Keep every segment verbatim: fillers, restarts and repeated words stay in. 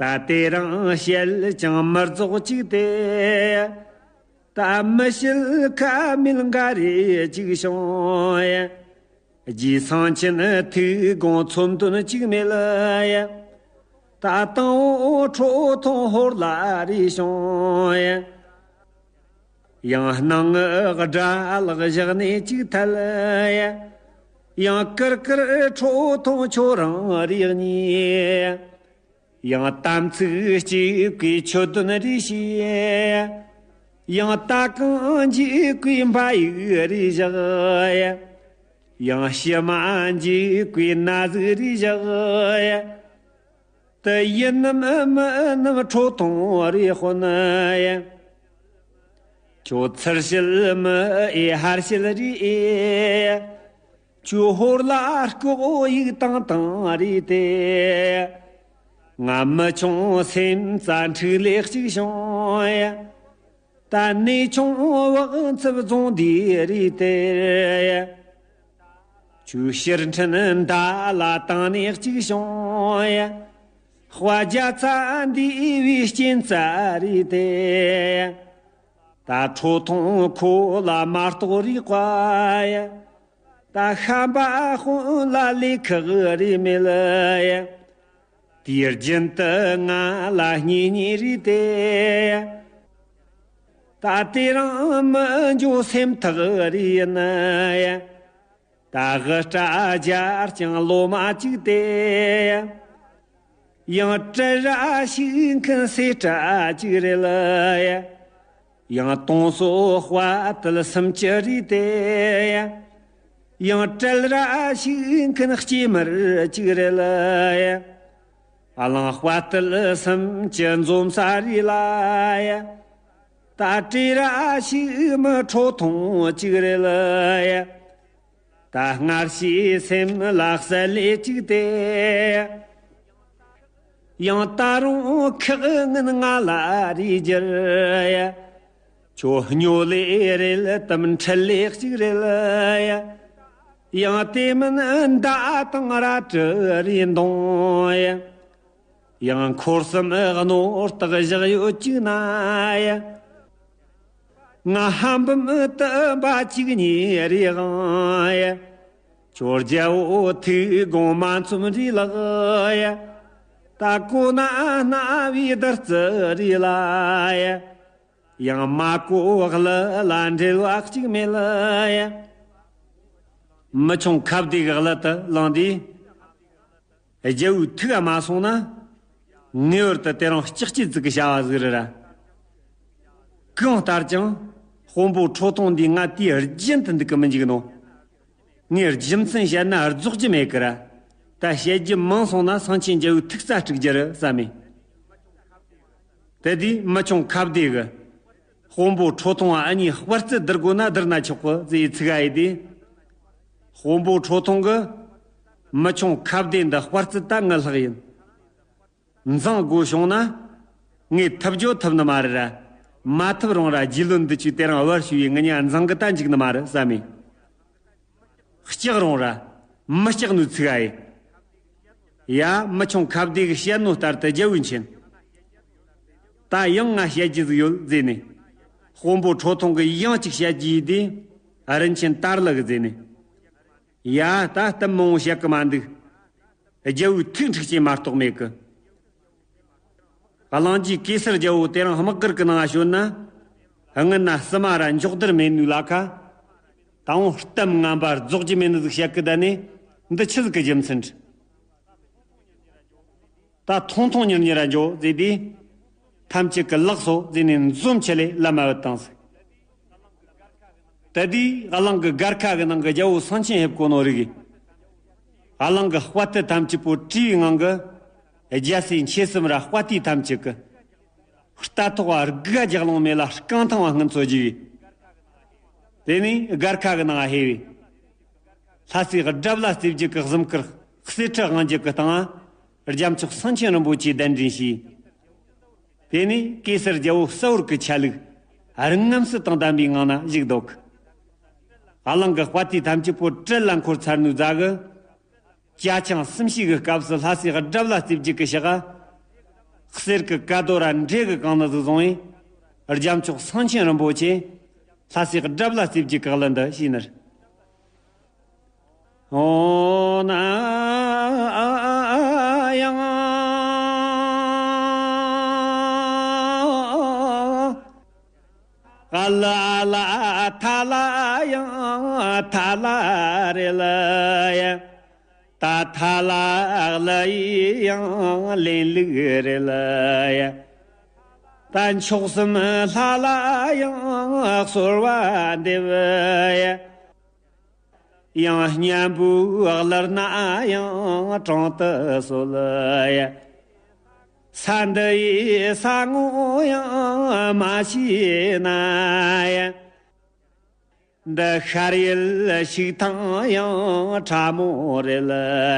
ད་དེ་རིང་བཤད་ཀྱང་མི་རྫོགས་ཅིག་སྟེ། ད་མི་བཤད་ཁ་མེད་འགའ་རེ་ཅིག་བྱུང་ཡ། རྗེ་སེང་ཆེན་ཐུགས་དགོངས་ཚོམ་དོན་གཅིག་མེད་ལ་ཡ། ད་དང་པོ་ཁྲོ་ཐུང་ཧོར་ལ་རེ་བྱུང་ཡ། ཡང་སྣང་ངི་དགྲ་ལག་བཞག་ནས་གཅིག་ཐལ་ཡ། ཡང་ཀིར་ཀིར་ཁྲོ་ཐུང་ཁྱོད་རང་རེ་གཉིས། ཡང་དམ་ཚིག་གཅིག་གི་ཆོད་དོན་རེ་བྱས། ཡང་ད་གང་འཇིགས་གི་འབའ་ཡིག་རེ་བཞག་ཡ། ཡང་ཕྱི་མ་འཇིགས་གི་ན་ཟུག་རེ་བཞག་ཡ། དེ་ཡིན་ནམ་མིན་ནམ་ཁྲོ་ཐུང་རེ་དཔོན་ཡ། ཁྱོད་ཚུར་བཤད་མི་ཨེ་ཧར་བཤད་རེ་ཨེ། ཁྱོད་ཧོར་ལ་ལྐོག་ཡིག་བཏང་བཏང་རེད་དེ། ང་མི་ཆུང་སེམས་རྩ་འཁྲུག་ལས་གཅིག་བྱུང་ཡ། ད་ནས་ཆུང་བག་འཚབ་རྫོང་འདི་རེད་དེ། ཁྱོད་ཕྱིར་འཕྲིན་མདའ་ལ་བཏང་ནས་གཅིག་བྱུང་ཡ། དཔའ་རྒྱ་ཚ་འདི་བའི་རྐྱེན་རྩ་རེད་དེ། ད་ཁྲོ་ཐུང་ཁོ་ལ་མ་གཏོགས་རེ་བ་ཡ། ད་ཤམ་པ་དཔོན་ལ་ལས་ཁག་རེ་མེད་ལ་ཡ། དུས་རྒྱུན་དུ་ང་ལ་གཉེན་ཉེ་རེད་དེ། ད་དེ་རིང་མི་འགྱོ་སེམས་ཐག་རེད་ཡིན་ཡ། ད་དབུ་སྐྲ་རྒྱར་ཀྱང་ལོ་མ་གཅིག་སྟེ། ཡང་བྲལ་ར་ཞིག་མཁན་སེ་སྐྲ་གཅིག་རེད་ལ་ཡ། ཡང་དུང་སོ་དཔའ་དལ་སུམ་ཅུ་རེད་དེ། ཡང་བྲལ་ར་ཞིག་མཁན་སྐྱེས་མར་གཅིག་རེད་ལ་ཡ། གླང་དཔའ་དལ་སུམ་ཅུ་འཛོམས་ས་རེད་ལ་ཡ། ད་བྲལ་ར་ཞིག་མི་ཁྲོ་ཐུང་གཅིག་རེད་ལ་ཡ། ད་སྔར་བྱས་སེམས་ལ་གསལ་ལེ་གཅིག་སྟེ། ཡང་ད་རུང་ཁག་ངན་ང་ལ་རེ་རྒྱུར་ཡ། ཁྱོད་སྨྱོ་ལེ་རེད་དམ་ཁྲལ་ལེ་གཅིག་རེད་ཡ། ཡང་དེ་མིན་མདའ་དང་རལ་གྲི་རེ་འདོང་ཡ། ཡང་འཁོར་གསུམ་གནོད་རྟགས་བཞག་ཡོད་གཅིག་ན་ཡ། ང་ཧམ་བུམ་དུ་འབའ་གཅིག་གཉིས་རེ་དབང་ཡ། ཁྱོད་རྒྱལ་པོ་ཐུགས་དགོངས་མ་ཚོམ་རེ་ལགས་ཡ། ད་གོ་ན་སྣང་བའི་བདུད་རྩི་རེ་ལ་ཡ། ཡང་མ་གོ་གླུ་ལ་འབྲེལ་བ་གཅིག་མེད་ལ་ཡ། མི་ཆུང་ཁ་བདེ་གི་གླུ་དེ་བླངས་དུས། རྒྱལ་པོའི་ཐུགས་མ་སོང་ན། ངེས་པར་དུ་དེ་རིང་ལྕགས་སྐྱེས་ཙིག་གི་བྱ་བ་ཟིག་རེད་ར། གང་ལྟར་ཀྱང་དཔོན་པོ་ཁྲོ་ཐུང་འདིས་ང་དུས་རྒྱུན་དུ་འདུག་གི་མི་འཇུག་ནོ། ངས་རྒྱུ་མཚན་བཤད་ན་རྫོགས་རྒྱུ་མེད་གི་ར། ད་བཤད་རྒྱུ་མང་སོང་ན་སེང་ཆེན་རྒྱལ་པོའི་ཐུགས་རྩ་དཀྲུག་རྒྱུ་རེད་བསམ་མེ། དེ་དུས་མི་ཆུང་ཁ་བདེ་གི། དཔོན་པོ་ཁྲོ་ཐུང་བ་ཨ་ནི་དཔའ་རྩལ་བསྡུར་དགོས་ན་བསྡུར་ན་ཆོག་གི་ཟེར་ཡི་ཚིག་ཨ་ཡི་དེ། དཔོན་པོ་ཁྲོ་ཐུང་གི། མི་ཆུང་ཁ་བདེ་འདི་དཔའ་རྩལ་ད་ངའི་ལྷག་ཡིན། འཛིང་དགོས་བྱུང་ན། ངས་ཐུབ་རྒྱུ་ཐུབ་ནི་མ་རེད་ར། མ་ཐུབ་རུང་ར་རྒྱུས་ལོན་འདི་ཆུ་དེ་རིང་བར་ཞུ་ཡི་ངི་ཉ་འཛིང་གི་ད་འཇིག་ནི་མ་རེད་བསམ་མེ། ལྕགས་རུང་ར། མི་ལྕགས་ནུ་ཚིག་ཨ་ཡི། ཡ་མི་ཆུང་ཁ་བདེ་གི་བཤད་ནོ་ལྟར་དུ་རྒྱལ་བོའི་མཁྱེན། ད་ཡང་ང་བཤད་རྒྱུ་ཟིག་ཡོད་ཟེར་ནས། དཔོན་པོ་ཁྲོ་ཐུང་གི་ཡང་ཅིག་བཤད་རྒྱུ་ཡིན་དུས། རིན་ཆེན་དར་ལ་གི་ཟེར་ནས། ཡ་ད་གཏམ་མང་བོ་བཤད་གི་མ་འདུག་རྒྱལ་བོའི་ཐུགས་འཁྲུག་ཅེས་མ་གཏོགས་མེད་གི། གླིང་རྗེ་གེ་སར་རྒྱལ་བོ་དེ་རིང་དམག་སྒར་གི་ནང་ང་བྱོན་ན། སྔུན་ན་བསུ་མ་ར་མགྱོགས་དར་མེད་ནུས་ལ་ཁ། ད་འོང་གཏམ་ངན་པ་རྫོགས་རྒྱུ་མེད་ནི་ཟིག་བཤད་གི་ད་ནི། འདི་ཆི་ཟིག་གི་རྒྱུ་མཚན་རེད། ད་ཐུང་ཐུང་ཉེར་ཉེར་ར་འཇོག་ཟེར་དུས། ཐམས་ཅད་ཀྱི་ལགས་སོ་ཟེར་ནས་འཛུམ་ཆེ་ལེ་ལ་མ་བུད་བཏང་ཟིག་དེ་དུས་གླིང་གི་སྒར་ཁ་གི་ནང་གི་རྒྱལ་བོ་སེང་ཆེན་ཕེབས་གོ་ནོ་རིག་གི། གླིང་གི་དཔའ་རྟུལ་ཐམས་ཅད་པོ་བྲོས་པའི་ངང་གི། རྒྱལ་སྲས་མཆེད་གསུམ་ར་དཔའ་རྟུལ་ཐམས་ཅད་ཀྱི། རྟ་ཐོག་བ་དགུ་ག་རྒྱག་ལོང་མེད་ལ་རྐང་ཐང་བ་སྔུན་ཚོ་རྒྱུ་བའི། དེ་ནས་སྒར་ཁ་གི་ནང་ང་ཧེ་བའི། ལྷ་སའི་དགྲ་བླ་རྩེ་བརྒྱད་ཀྱི་གཟིམ་དཀར་གསེར་ཁྲི་དབང་བརྒྱུད་ཀྱི་སྟེང་ང་། རྒྱལ་མཆོག་སེང་ཆེན་རིན་པོ་ཆེ་གདན་འདྲེན་བྱས། དེ་ནས་གེ་སར་རྒྱལ་བོ་གསལ་བོར་གྱི་ཆ་ལུགས་རིང་ངམ་སྲིད་དང་ལྡན་པའི་ངང་ན་བཞུགས་འདུག་གླིང་གི་དཔའ་རྟུལ་ཐམས་ཅད་པོ་བྲེལ་ལ་འཁོར་ཚར་ནུས་རྫ་གི། ཅ་ཆིང་གསུམ་བྱས་ཀྱི་སྐབས་སུ་ལྷ་སའི་དགྲ་བླ་རྩེ་བརྒྱད་ཀྱི་ཕྱག་ག་གསེར་གྱི་ཀ་དོ་ར་འབྲས་ཀྱི་གང་ནི་ཟིག་བཟུང་བས། རྒྱལ་མཆོག་སེང་ཆེན་རིན་པོ་ཆེ་ལྷ་སའི་དགྲ་བླ་རྩེ་རྒྱུའི་གག་ལ་འདི་ཞེས་ནི། ཨོ་ན་ཡང་། ཨ་ལ་ཨ་ལ་ཐ་ལ་ཡང་ཐ་ལ་རེད་ལ་ཡ། ད་ཐ་ལ་ཨ་ལ་ཡི་ཡང་ལེན་ལུགས་རེད་ལ་ཡ། ད་མཆོག་གསུམ་ལྷ་ལ་ཡང་གསོལ་བ་འདེབས་ཡ། ཡང་གཉན་པོའི་གླུར་ན་ཡང་དྲང་དུ་གསོལ་ཡ། ས་འདི་ཡི་ས་ངོ་ཡང་མ་ཤེས་ན་ཡ། འདི་ཤར་ཡུལ་ཞིག་ཐང་ཡང་ཁྲ་མོ་རེད་ལ་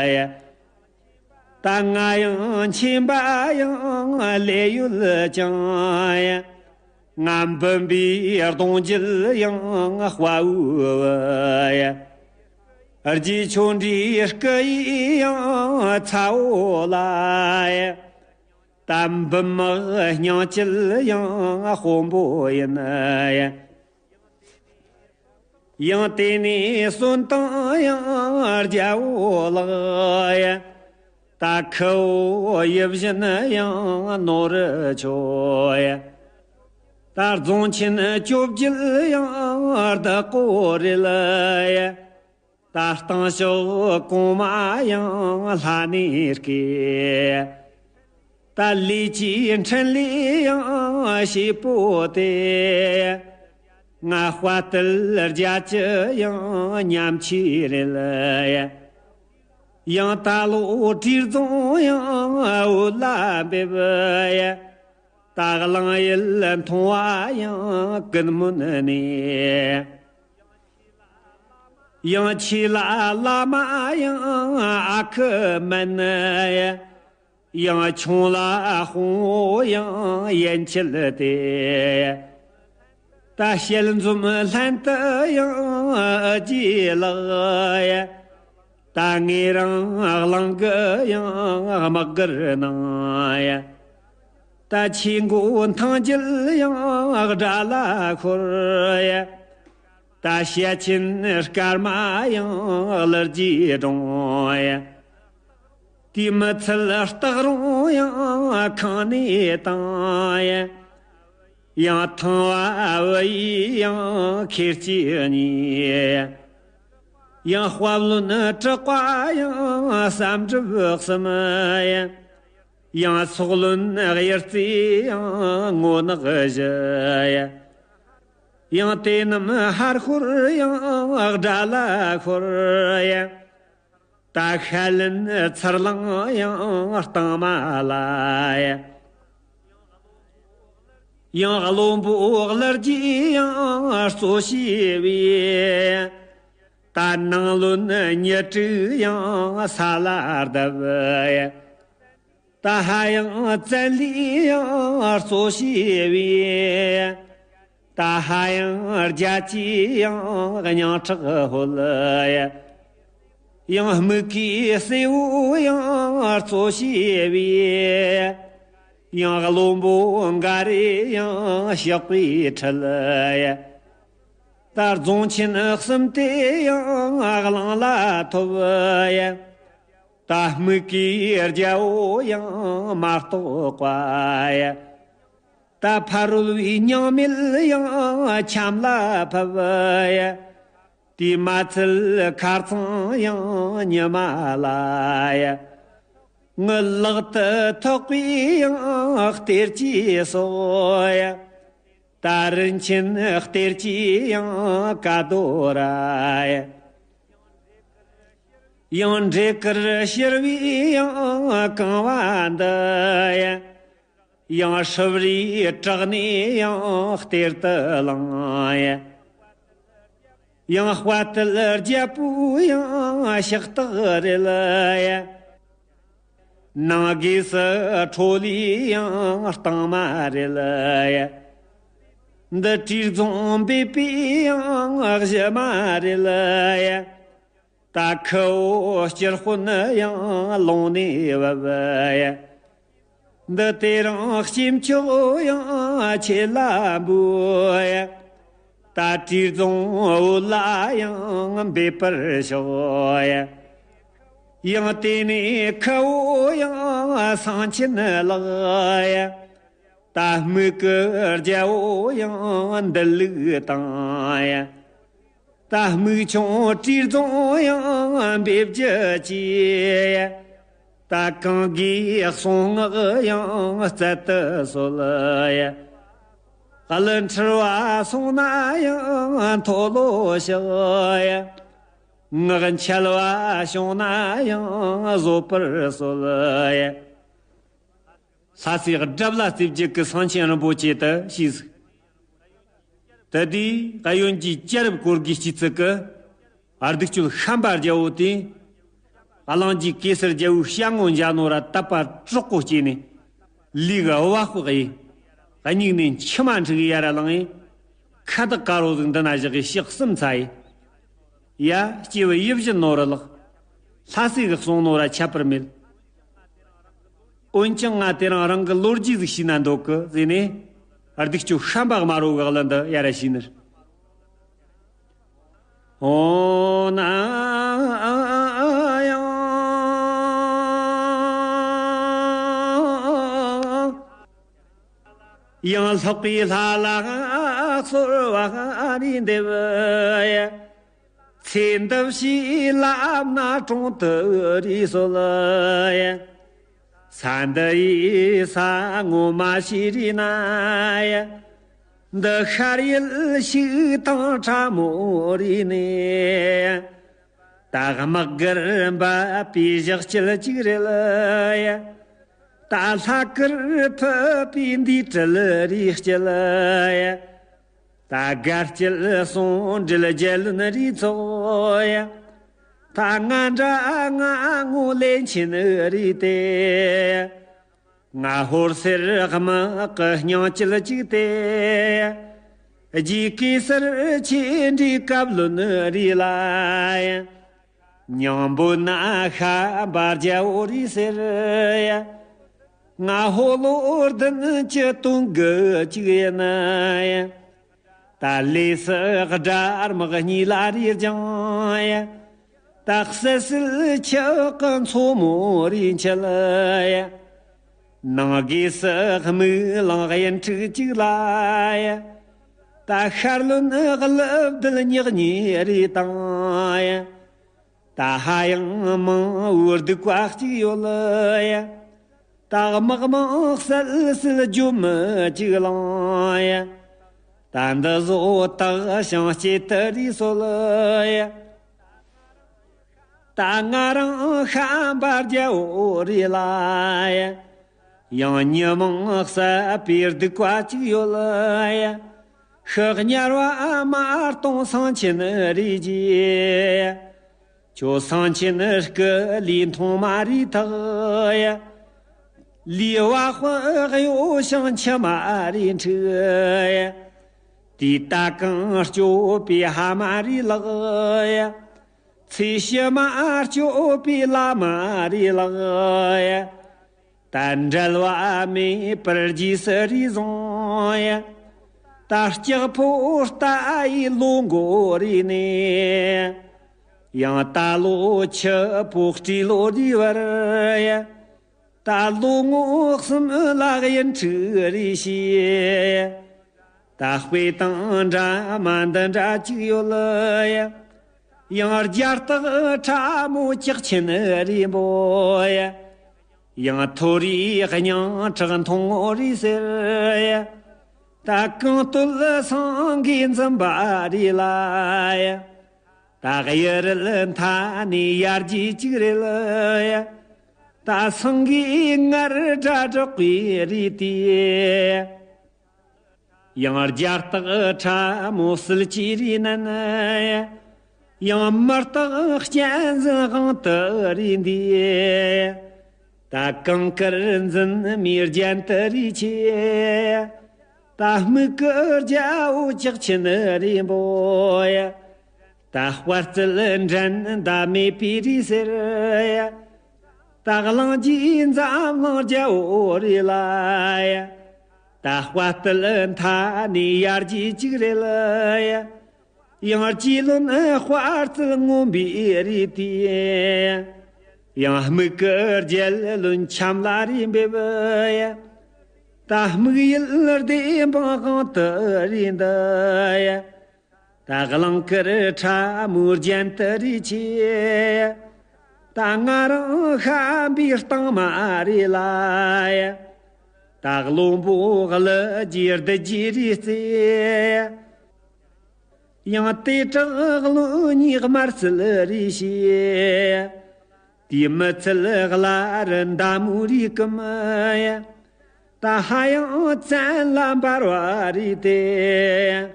ཡ། ད་ང་ཡང་མཁྱེན་པ་ཡང་ལས་ཡོད་ཀྱང་ཡ། ང་འབུམ་པའི་གདུང་རྒྱུད་ཡང་དཔའ་བོའི་ཡ། རྗེ་ཆོ་འབྲིའི་སྐུ་ཡི་ཡང་ཚ་བོ་ལ་ཡ། ད་འབུམ་དམག་སྙིང་བཅུད་ཡང་དཔོན་པོ་ཡིན་ཡ། ཡང་དེ་ནས་གསོན་དང་ཡང་རྒྱལ་བོ་ལགས་ཡ། ད་ཁུ་བོ་ཡིད་བཞིན་ཡང་ནོར་ཆོག་ཡ། ད་རྫོང་ཆེན་བཅོ་བརྒྱད་ཡང་བདག་པོ་རེད་ལ་ཡ། ད་སྟེང་ཕྱོགས་གོང་མ་ཡང་ལྷ་ནས་སྐྱེས། ད་ལས་ཀྱི་འཕྲིན་ལས་ཡང་བྱེད་པོ་དེ། ང་དཔའ་རྟུལ་རྒྱལ་གྱི་ཡང་ཉམས་ཆེ་རེད་ལ་ཡ། ཡང་ད་ལོ་བྲིས་རྫོང་ཡང་འོད་ལ་འབེབས་ཡ། ད་གླང་ཡུལ་མཐོང་བ་ཡང་ཀུན་སྨོན་ནས། ཡང་ཆོས་ལ་བླ་མ་ཡང་ཨ་ཁུ་སྨན། ཡང་ཆུང་ལ་དཔུང་བོ་ཡང་ཡན་ཆད་དེ། ད་ཞལ་འཛོམས་ལྷན་དུ་ཡང་ཨ་ཅེ་ལགས། ད་ངེད་རང་གླིང་གི་ཡང་དམག་སྒར་ནང་ཡ། ད་ཆོས་མགོ་ཐང་རྒྱུད་ཡང་དགྲ་ལ་ཤོར་ཡ། ད་བཤད་ཆེན་སྐར་མ་ཡང་གླུ་རྒྱས་སྒྲོངས་ཡ། དེ་མི་ཚད་སྟག་རོང་ཡང་ཁང་ནས་བཏང་ཡ། ཡང་ཐང་བ་བུ་ཡིས་ཡང་ཁེར་སྐྱེས་གཉིས། ཡང་དཔལ་བློན་གྲགས་པ་ཡང་བསམ་གྲུབ་གསུམ། ཡང་སོག་བློན་དབྱར་རྩེ་ཡང་ངོ་ནག་བཞི། ཡང་དེ་རྣམས་ཧར་ཤོར་ཡང་དགྲ་ལ་ཤོར། ད་ཤ་ལན་ཚུར་ལངས་ཡང་གཏིང་མ་ལ་ཡ། ཡང་བློན་པོ་གླུ་རྒྱས་ཡང་གཙོ་བྱས་པའི། ད་ནང་བློན་ཉི་དྲུག་ཡང་ས་ལ་བརྡབས་ཡ། ད་ཧ་ཡང་བཙན་ལས་ཡང་གཙོ་བྱས་པའི། ད་ཧ་ཡང་རྒྱལ་གྱི་ཡང་སྙིང་ཁྲག་ཧོལ་ཡ། ཡང་སྨུག་གི་སྲས་བོ་ཡང་གཙོ་བྱས་པའི། ཡང་བློན་པོ་འགའ་རེ་ཡང་ཕྱག་པའི་ཁྲིད་ཡ། ད་རྫོང་ཆེན་གསུམ་དེ་ཡང་གླིང་ལ་ཐོབ་ཡ། ད་སྨུག་གི་རྒྱལ་པོ་ཡང་མ་གཏོགས་པ་ཡ། ད་ཕ་རོལ་པོའི་སྙིང་མེད་ཡང་ཆམ་ལ་ཕབ་ཡ། དེ་མ་ཚད་ཁ་རྩང་ཡང་ཉི་མ་ལ་ཡ། ངའི་ལག་ཏུ་ཐོགས་པའི་ཡང་གཏེར་གྱི་སོ་ཡ། ད་རིན་ཆེན་གཏེར་གྱི་ཡང་ཀ་དོ་ར་ཡ། ཡང་འབྲས་དཀར་ཕྱུར་བའི་ཡང་རྐང་བ་འདི་ཡ། ཡང་སྲུབས་རིས་བྲག་ནས་ཡང་གཏེར་དུ་བླངས་ཡ། ཡང་དཔའ་རྟུལ་རྒྱལ་པོའི་ཡང་ཕྱག་རྟགས་རེད་ཡ། ནང་སྒོས་སུ་ཁྲོ་ལོའི་ཡང་རྟིང་མ་རེད་ཡ། འདི་བྲིས་རྫོང་འབེབས་པའི་ཡང་གཞི་མ་རེད་ཡ། ད་ཁུ་བོ་སྤྱིར་དཔོན་ཡང་ལུང་ནས་བབས་ཡ། འདི་དེ་རིང་སྐྱེས་མཆོག་ཡང་ཁྱེད་ལ་འབུལ་ཡ། ད་བྲིས་རྫོང་བོད་ལ་ཡང་འབེབས་པར་ཤོག་ཡ། ཡང་དེ་ནས་ཁུ་བོ་ཡང་གསང་ཆེན་ལགས་ཡ། ད་སྨུག་གི་རྒྱལ་པོ་ཡང་འདུལ་ལུགས་དང་ཡ། ད་སྨུག་ཆུང་བྲིས་རྫོང་ཡང་འབེབས་རྒྱུ་བཅས། ད་གང་གིས་གསུང་ངག་ཡང་སྩལ་དུ་གསོལ་ཡ། གླུ་འཁྲུལ་བ་སོང་ན་ཡང་མཐོལ་ལོ་བཤགས་ཡ། ངག་འཆལ་བ་བྱུང་ན་ཡང་བཟོད་པར་གསོལ་ཡ། ལྷ་སའི་སྒྲུབ་བླ་རྩེ་བརྒྱད་ཀྱི་གསང་ཆེན་རིན་པོ་ཆེ་དུ་ཞུས་ཟིག་དེ་དུས་གཡོན་གྱི་རྒྱལ་རབས་སྐོར་གྱི་སྤྱི་ཚིག་གི་སྡིག་སྤྱོད་ཤན་པ་རྒྱལ་པོ་དེས་གླིང་རྗེ་གེ་སར་རྒྱལ་པོའི་ཞལ་ངོ་མཇལ་ནོ་ར་དད་པ་དྲག་པོ་སྐྱེས་ནས། ལུས་ཀྱི་བ་ཧྥུ་གཡས། སྙིགས་ནས་མཆི་མ་འཁྲིགས་ཡར་ལངས་ཡས། ཁ་བཏགས་དཀར་པོ་ཟིག་འདི་ན་བཞག་གི་ཕྱག་གསུམ་འཚལ་ཡས། ཡ། སྐྱེས་བུ་ཡིད་བཞིན་ནོར་བུ་ལགས། ལྷ་སྲས་ཀྱིས་གསུངས་ནོ་ར་ཁྱད་པར་མེད། འོན་ཀྱང་ང་དེ་རིང་རང་གི་ལོ་རྒྱུས་ཟིག་ཤེས་ན་འདོད་གི་ཟེར་ནས། སྡིག་སྤྱོད་ཤན་པ་དམར་པོ་གི་གླུ་འདི་ཡར་ཞུས་ནི་རེད། འོ་ན་ཡང་། ཡང་ལྷག་པའི་ལྷ་ལ་གསོལ་བ་རེ་འདེབས་ཡ། ཚེ་འདི་ཕྱི་ལམ་ན་གྲོང་དུ་རེ་གསོལ་ཡ། ས་འདི་ཡི་ས་ངོ་མ་ཤེས་རེ་ན་ཡ། འདི་ཤར་ཡུལ་ཕྱུག་དང་ཁྲ་མོ་རེ་ནས། ད་དམག་སྒར་འབབ་པའི་ཞག་སྐྱིལ་གཅིག་རེད་ཡ། ད་ལྷ་སྐུར་ཕུད་པའི་འདུས་གྲལ་རེ་སྐྱིལ་ཡ། ད་དགའ་སྐྱིད་ཟུང་འབྲེལ་རྒྱལ་བློན་རེ་ཚོགས་ཡ། ད་ང་འདྲ་ང་ངོ་ལེན་ཆེན་རེ་དེ། ང་ཧོར་སེར་དམག་གི་སྙིང་བཅུད་གཅིག་སྟེ། རྗེ་གེ་སར་ཆེ་འབྲིང་བཀའ་བློན་རེ་ལ། སྙིང་པོ་ན་ཤན་པ་རྒྱལ་པོ་རེ་ཟེར་ཡ། ང་ཕོ་ལོ་བདུན་གྱི་སྟོན་དགུ་གཅིག་ཡིན་ཡ། ད་ལས་སུ་དགྲ་དམག་གཉིས་ལ་རེ་སྦྱངས་ཡ། ད་བསད་སྲིད་ཆགས་གི་མཚོ་མོ་རེ་འཁྱིལ་ཡ། ནང་སྒོས་སུ་དམུས་གླང་གཡུ་འཕྲུག་གཅིག་ལ་ཡ། ད་ཤར་རློན་གླུ་བདུད་ཉག་གཉིས་རེ་བཏང་ཡ། ད་ཧ་ཡང་མང་བོ་སྡིག་པ་གཅིག་ཡོད་ཡ། ད་དམག་མང་བསད་སྲིད་རྒྱུ་མི་གཅིག་བླངས་ཡ། ད་འདི་བཟོ་དག་ཞིང་སྐྱེལ་དུ་རེ་གསོལ་ཡ། ད་ང་རང་ཤན་པ་རྒྱལ་པོ་རེ་ལ་ཡ། ཡང་མྱི་མང་བསད་པའི་སྡིག་པ་གཅིག་ཡོད་ཡ། ཤི་དམྱལ་བ་མ་སྟོང་གསང་ཆེན་རེ་རྗེ། ཁྱོད་གསང་ཆེན་སྐུ་ལུས་མཐོང་མ་རེ་ཐག་ཡ། ལུས་བ་དཔུང་གཡོ་ཞིང་མཆི་མ་རེ་འཁྲིགས་ཡ། དུས་ད་གང་སྐྱོབ་པའི་ཕ་མ་རེ་ལགས་ཡ། ཚེ་ཕྱི་མ་སྐྱོབ་པའི་བླ་མ་རེ་ལགས་ཡ། ད་འབྲལ་བ་མེད་པར་རྗེས་སུ་རེ་བཟུང་ཡ། ད་ལྕགས་ཕོ་རྟ་ཡི་ལོ་མགོ་རེ་ནས། ཡང་ད་ལོ་ཆུ་ཕོ་སྤྲེལ་ལོ་རེ་བར་ཡ། ད་ལོ་ངོ་གསུམ་ལ་གཡུ་འཕྲུག་རེ་བྱས། ད་དཔེ་དང་འདྲ་མ་འདི་འདྲ་གཅིག་ཡོད་ཡ། ཡང་རྒྱ་སྟག་ཁྲ་མོ་ལྕགས་ཆེན་རེ་འབོད་ཡ། ཡང་ཐོ་རེ་སྙིང་ཁྲག་འཐུང་ངོ་རེ་ཟེར་ཡ། ད་གང་སྟོད་སེང་གེ་འཛིན་པ་རེ་ལ་ཡ། ད་གཡུ་རལ་མཐའ་ནས་ཡར་རྒྱས་གཅིག་རེད་ཡ། ད་སེང་གེ་ངར་སྒྲ་སྒྲོག་པའི་རིགས་དེ། ཡང་རྒྱ་སྟག་ཁྲ་མོ་སིལ་གྱི་རིགས་ནན་ཡ། ཡང་མི་སྟག་གཅན་གཟན་དབང་དུ་རིགས་འདི། ད་གངས་དཀར་འཛིན་མའི་རྒྱན་དུ་རིགས་ཆེ། ད་སྨུག་གི་རྒྱལ་པོ་ལྕགས་ཆེན་རེ་འབོད་ཡ། ད་དཔའ་རྩལ་འགྲན་ཟླ་མེད་པའི་རིགས་ཟེར་ཡ། ད་གླིང་རྗེ་འཛམ་གླིང་རྒྱལ་པོ་རེད་ལ་ཡ། ད་དཔའ་རྟུལ་མཐའ་ནས་ཡར་རྒྱས་གཅིག་རེད་ལ་ཡ། ཡང་རྗེ་བློན་དཔའ་རྩལ་ངོམ་པའི་རིགས་དེ། ཡང་དམིགས་ཀྱི་རྒྱལ་བློན་འཆམ་ལ་རེ་འབེབས་ཡ། ད་དམིགས་ཡུལ་བདེ་འབངས་དབང་དུ་རེ་འདུ་ཡ། ད་གླིང་དཀར་ཁྲ་མོའི་རྒྱན་དུ་རེ་ཆེ་ཡ། ད་ང་རང་ཤམ་པའི་རྟིང་མ་རེད་ལ་ཡ། ད་བློན་པོ་གླུ་རྒྱུའི་རྡུལ་རྒྱུ་རེ་རྩེ་ཡ། ཡང་དེ་དྲག་བློན་གཉིས་དམར་སིལ་རེ་བྱས། དེའི་མི་ཚད་གླ་རུ་མདའ་མོ་རེ་བསྐུམ་ཡ། ད་ཧ་ཡང་བཙན་ལ་འབར་བ་རེ་སྟེར།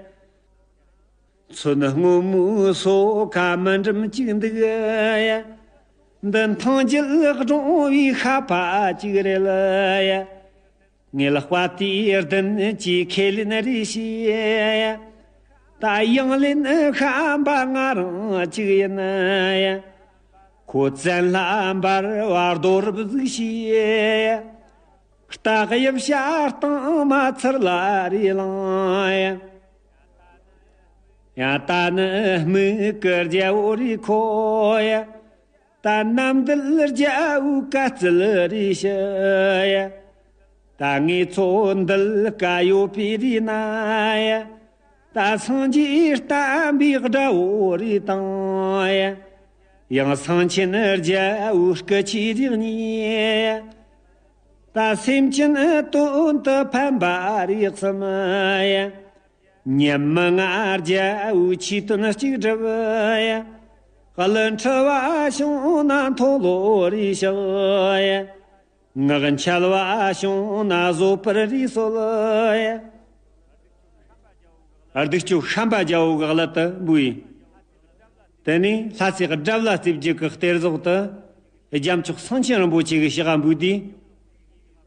ཚོན་སྔོན་མོའི་སོ་ཁ་མི་འགྲིམ་གཅིག་འདུག་ཡ། འདི་འཐང་རྒྱུད་སྒྲོང་བའི་ཤ་པ་གཅིག་རེད་ལ་ཡ། ངེད་དཔའ་རྟུལ་བདུན་གྱིས་ཁས་ལེན་རེ་བྱས། ད་ཡང་ལེན་ཤམ་པ་ང་རང་གཅིག་ཡིན། ཁོ་བཙན་ལ་འབར་བ་རྡོ་རུབ་ཟིག་བྱས། རྟ་གཡབ་ཤ་སྟེང་མ་ཚུར་ལ་རེ་ལངས། ཡང་ད་ནི་དམིགས་ཀྱི་རྒྱལ་པོ་རེ་ཁོ་ཡ། ད་གནམ་འདུལ་རྒྱལ་པོའི་བཀའ་སྩལ་རེ་ཞུ་ཡ། ད་ངེད་ཚོ་འདུལ་དཀའ་ཡོད་པའི་རེ་ན་ཡ། ད་སངས་རྒྱས་བསྟན་པའི་དགྲ་བོ་རེ་བཏང་ཡ། ཡང་སེང་ཆེན་རྒྱལ་པོའི་སྐུ་ཆས་རེ་རྙེད་ཡ། ད་སེམས་ཅན་དོན་དུ་ཕན་པ་རེ་གསུམ་ཡ། ཉི་མ་ལྔ་རྒྱལ་པོའི་ཆོས་དོན་གཅིག་སྒྲུབ་ཡ། གླུ་འཁྲུལ་བ་བྱུང་ན་མཐོལ་ལོ་རེ་བཤགས་ཡ། ངག་འཆལ་བ་བྱུང་ན་བཟོད་པར་རེ་གསོལ་ཡ། སྡིག་སྤྱོད་ཤམ་པ་རྒྱལ་པོ་གི་གླུ་དེ་འབུལ་ཡིན། དེ་ནས་ལྷ་སྲས་དགྲ་བླ་རྩེ་བརྒྱད་ཀྱི་གཏེར་ཟོག་ཏུ་རྒྱལ་མཆོག་སེང་ཆེན་རིན་པོ་ཆེ་གི་ཞབས་འབུལ་དུས།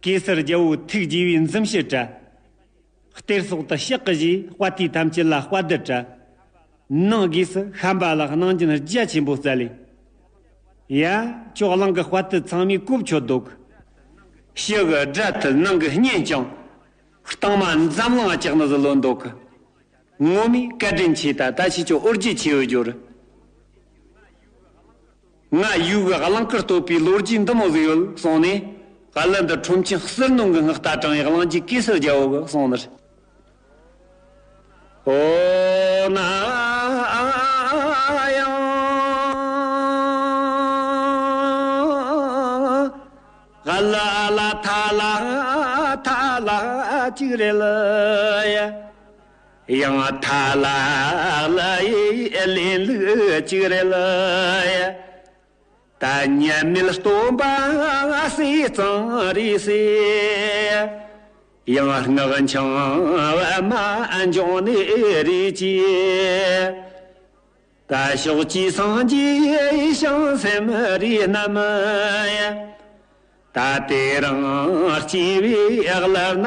གེ་སར་རྒྱལ་པོ་ཐུགས་དགྱེས་པའི་འཛུམ་ཞིག་བཀྲ། གཏེར་ཟོག་དེ་ཕྱག་གི་བཞེས་དཔའ་རྟུལ་ཐམས་ཅད་ལ་དཔའ་རྡུལ་སྤྲད། ནང་སྒོས་སུ་ཤམ་པ་ལ་གནང་སྦྱིན་རྒྱ་ཆེན་པོ་སྩལ་ལེ། ཡ། ཁྱོད་གླིང་གི་དཔའ་རྟུལ་ཚང་མས་གོ་ཆོད་འདུག་ཕྱི་གི་དགྲ་ཐུལ་ནང་གི་གཉེན་བསྐྱངས། རྟིང་མ་འཛམ་གླིང་བཅག་ནི་ཟིག་ལོན་འདུག་ངོ་མས་བཀའ་དྲིན་ཆེ། ད་ད་ཁྱེད་ཆོ་འུར་རྒྱུ་ཆེ་བོ་བརྗོད། ང་ཡུལ་གི་གླིང་དཀར་བསྟོད་པའི་ལོ་རྒྱུས་འདི་མོ་ཟིག་ཡོད་གསུངས་ནས། གླུ་འདི་ཁྲོམ་ཆེན་ཟུར་སྣོན་གྱི་སྔགས་རྟ་དྲངས་ཡག་གླིང་རྗེ་གེ་སར་རྒྱལ་པོ་གི་གསུངས་ནི་རེད། ཨོ་ན་ཡང་ག་ལ་ལ་ཐ་ལ་ཐ་ལ་གཅིག་རེད་ལ་ཡ། ཡང་ཐ་ལ་ལ་ཡི་ལེན་ལུགས་གཅིག་རེད་ལ་ཡ། ད་ཉི་མེད་སྟོན་པ་སྲས་གཙང་རེད་ཟེར། ཡང་སྔགས་འཆང་པདྨ་འབྱུང་གནས་རེད་ཅེས། ད་ཕྱོགས་བཅུའི་སངས་རྒྱས་བྱང་སེམས་རིགས་རྣམས། ད་དེ་རིང་སྐྱེས་པའི་གླུ་སྣ་